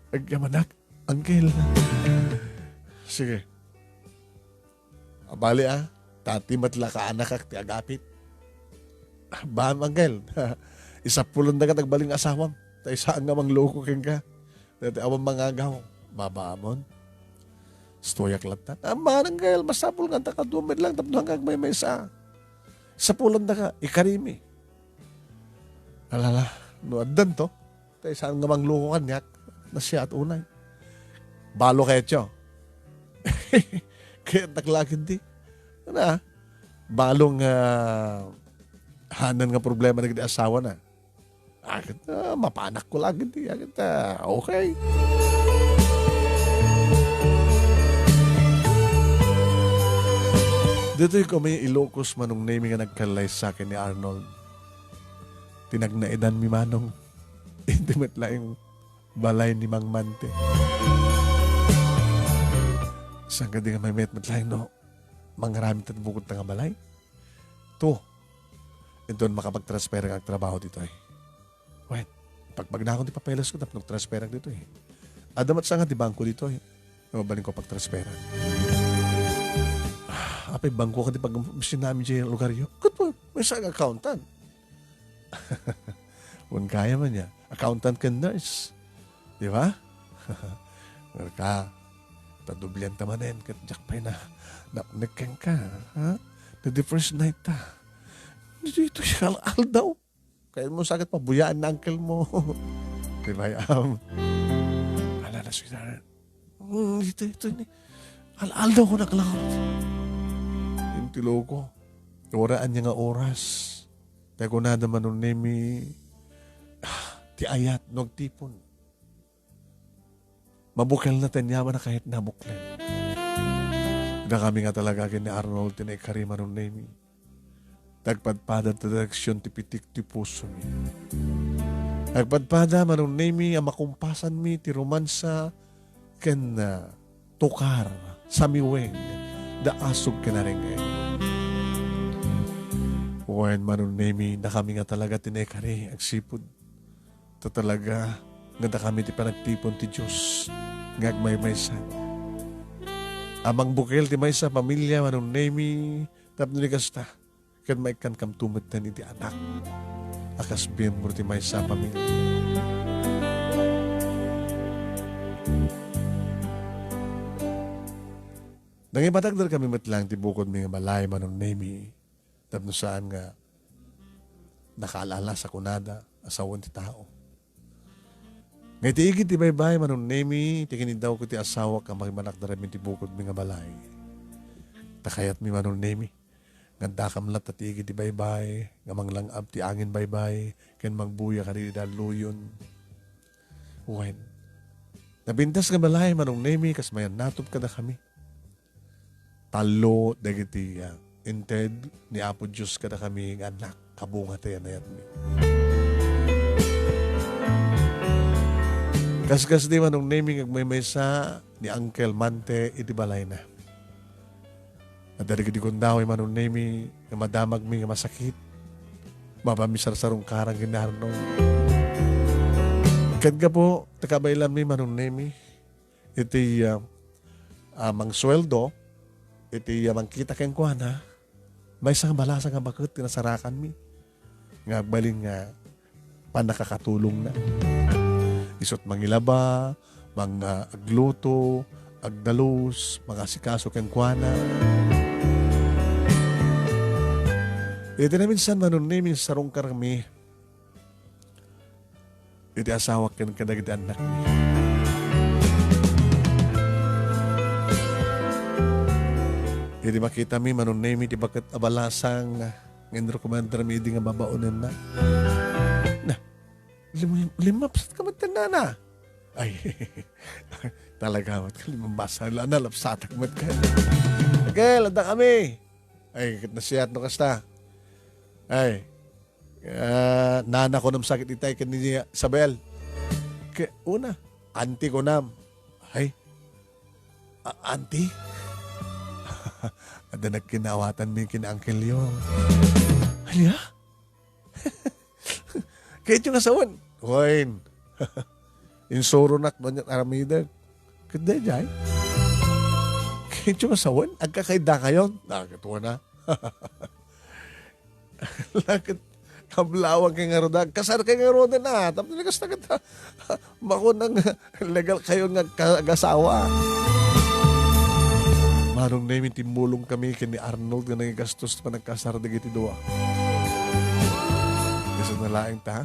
Agyamanak, Uncle. Sige. Abali, ah, ta ti met la kaanakak ti agapit. Bam, Uncle. Isapulen dagiti agbalin nga asawam. Ta saan nga mangloko kenka. Dati awan mangagaw. Babaamon. Istoyak latta. Aman, Uncle, masapul nga ta kaduami lang tapno agmaymaysa. Sapulen daka, ikarimi. Alala, no addan to. Tay saan nga mangloko kaniak, nasiaat unay. Balo kayatyo. Kayatnak la ketdi. Ano, ah? Balo nga, ah, hanan nga problema dagiti asawana. Aket, ah, mapanakko la ketdi. Aket, ah, okay. Ditoy kami Ilocos, Manong Nemi, nga nagkallaysa ken ni Arnold. Ti nagnaedanmi, Manong. Intimate laeng balay ni Mang Mante. Saan kadi nga maymayat met laeng no mangaramid ta bukod ta nga balay? To, inton makapagtransfer nga agtrabaho ditoy. Wen, pagpagnakon ti papeles ko tapno agtransfer ditoy. Adda met sanga ti bangko ditoy. Mabalinko pagtransferan. Ah, apay bangko kadi pag-opisina amin diay lugaryo? Ket, maysa nga accountant. Wen, kaya man ya. Accountant ken nurse. Di ba? Ngarka, ta doblian ta manen, ket diak pay na, napnek kenka, ha? Na the first night ta. Dito, ito siya, aldaw. Kayatmo sa ket pabuyaan ni uncle mo. Di ba, am? Ala na, sweetheart. Mm, ito, ito, ini. Al-, aldaw ko naglakad. Intilo ko. Wara ania nga oras. Ta kunada, Manong Nemi, ah, ti ayat no agtipon. Mabukelna ti aniamanna ket nabuklen. Dakami nga talaga ken ni Arnold ti naikari, Manong Nemi. Nagpadpada ti direksion ti pitik ti pusomi. Nagpadpada, Manong Nemi, a makumpasanmi ti romansa ken, ah, tukar, samiweng, da asug ken arengeng. Wen, Manong Nemi, dakami nga talaga ti naikari agsipud ta talaga nga dakami ti panagtipon ti Dios nga agmaymaysa. Ammang bukel ti maysa a pamilia, Manong Nemi, tapno di kasta, ket maikkankamto metten iti anak a kas miyembro ti maysa a pamilia. Nangibatakder kami met laeng ti bukodmi nga balay, Manong Nemi. Tapno saan nga nakaal-ala sa kunada a sawen ti tao. Nga iti igid ti baybay, Manong Nemi, ti kinidawko ti asawak a makimanakder amin ti bukodmi nga balay. Ta kayatmi, Manong Nemi, nga addakam latta ti igid ti baybay, nga manglang-ab ti angin baybay, ken magbuya kadi ida luyon. Wen, napintas nga balay, Manong Nemi, kas mayannatop kadakami. Tallo dagiti, ah, inted ni Apo Dios kadakami nga annak, kabunga ti anayatmi. Kaskasdi, Manong Nemi, nga agmaymaysa ni Uncle Mante iti balayna. Adda dagiti gundaway, Manong Nemi, nga madamagmi nga masakit. Mapanmi sarsarungkarang ken ni Arnold. Ket gapu ta kabaelanmi, Manong Nemi, iti, ah, ah, mangsueldo, iti, ah, mangkita kenkuana, maysa nga balasang a baket ti nasarakanmi nga agbalin nga pannakakatulongna. Isu't mangilaba, mang-, ah, agluto, agdalus, mangasikaso kenkuana. Iti naminsan, Manong Nemi, sarungkarmi iti asawak ken kadagiti annakmi. Idi makitami, Manong Nemi, ti baket a balasang nga inrekomendarmi idi nga babaonenna. Na, lim-, limmapsatka met, nana. Ay, talaga met, limmapsa-, nalapsatak met ka. Kel, adda kami. Ay, ket nasayaat no kasta. Ay, Ah, nana kunam sakit itay ken ni Isabel. Ke-, una, auntie kunam. Ay, a-, auntie? Adda nagkinaawatanmi ken ni uncle-yo. Ania? Kayatyo nga sawen? Wen. Insuronak no ania't aramidek. Ket daydiay? Kayatyo nga sawen? Agkakaidakayon? Ah, ket wen a. Laket, kablawan kay ngarud, agkasar kay ngarud na. Tapno ni kasta ket, makuna nga legal kayo nga ka-, agasawa. Manong Nemi, timmulong kami ken ni Arnold nga nangigastos ti panagkasar dagiti dua. Isu na laeng ta,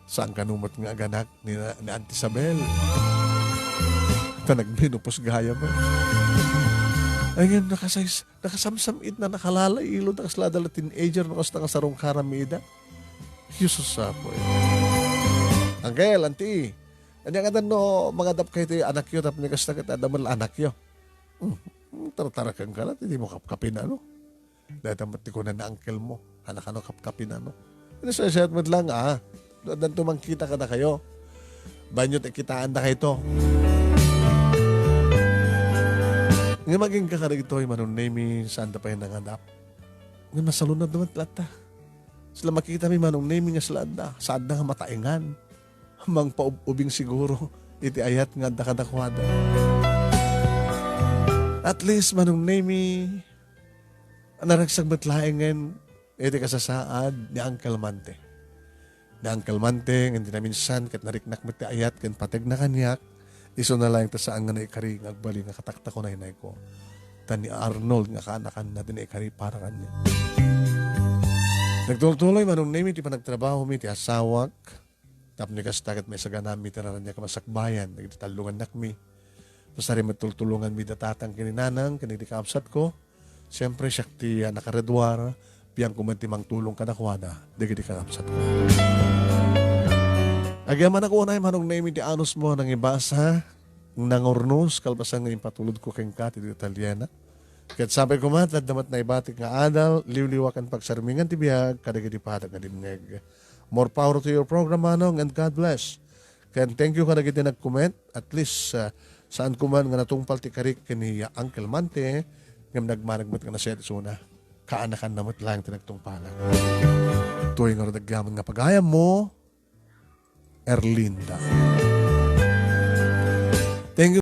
saan kano met nga aganak ni, ni Auntie Isabel. Ta nagmenopause gayam. Ay, ngem nakasais-, nakasamsam-it na, nakalalaylo, nakasla da la teenager, no kasta nga sarungkaran mi ida. Jesus, apo. Uncle, auntie, ania nga dan no mangadap kayo ti anakyo, tapno ni kasta ket adda met la anakyo? Hmm, tartaraken ka la, ti dimo kapkapin, ano? Dayta met ti kuna ni uncle mo, a nakano kapkapin, ano? Ano, saysayaat met lang, ah. Danto mangkita kadakayo. Banyo ti kitaandakayto. Nga magingga kadagitoy, Manong Nemi, saanda pay nangadap. Nga masalunad met latta. Sila makitami, Manong Nemi, nga sila adda. Saanda nga mataengan. Mangpaub-ubing siguro iti ayat nga adda kadakuada. At least, Manong Nemi, naragsak met laengen iti kasasaad ni Uncle Mante. Ni Uncle Mante, ngem ti naminsan ket nariknak met ti ayat ken pategna kaniak, isu na laeng ta saan nga naikari nga agbalin nga kataktakon a inayko. Ta ni Arnold nga kaanakanna ti naikari para kaniak. Nagtultuloy, Manong Nemi, ti panagtrabahomi, ti asawak. Tapno kasta ket maisaganami ti raraniak a masakbayan, dagiti tallongannakmi. Basta rin matultulonganmi da tatang ken ni nanang, ken dagiti kakabsatko. Siyempre, siak ti, ah, nakareduar, pian koma ti mangtulong kadakuada, dagiti kakabsatko. Agyamanak unay, Manong Nemi, ti anusmo, nangibasa, nangurnos, kalpasan nga impatulodko kenka ti detalyenak. Ket sapay koma, adda met naibatik nga adal, liwliwa ken pagsarmingan ti biag kadagiti padak nga dimngeg. More power to your program, Manong, and God bless. Ken thank you kadagiti nag-comment. At least, ah, saan ko man nga natungpal ti karik ken ni Uncle Mante, ngem nagmanag met nga naset isuna. Kaanakanna met laeng ti nagtungpalan. Tuoy ngarud agyaman nga pagayammo, Erlinda.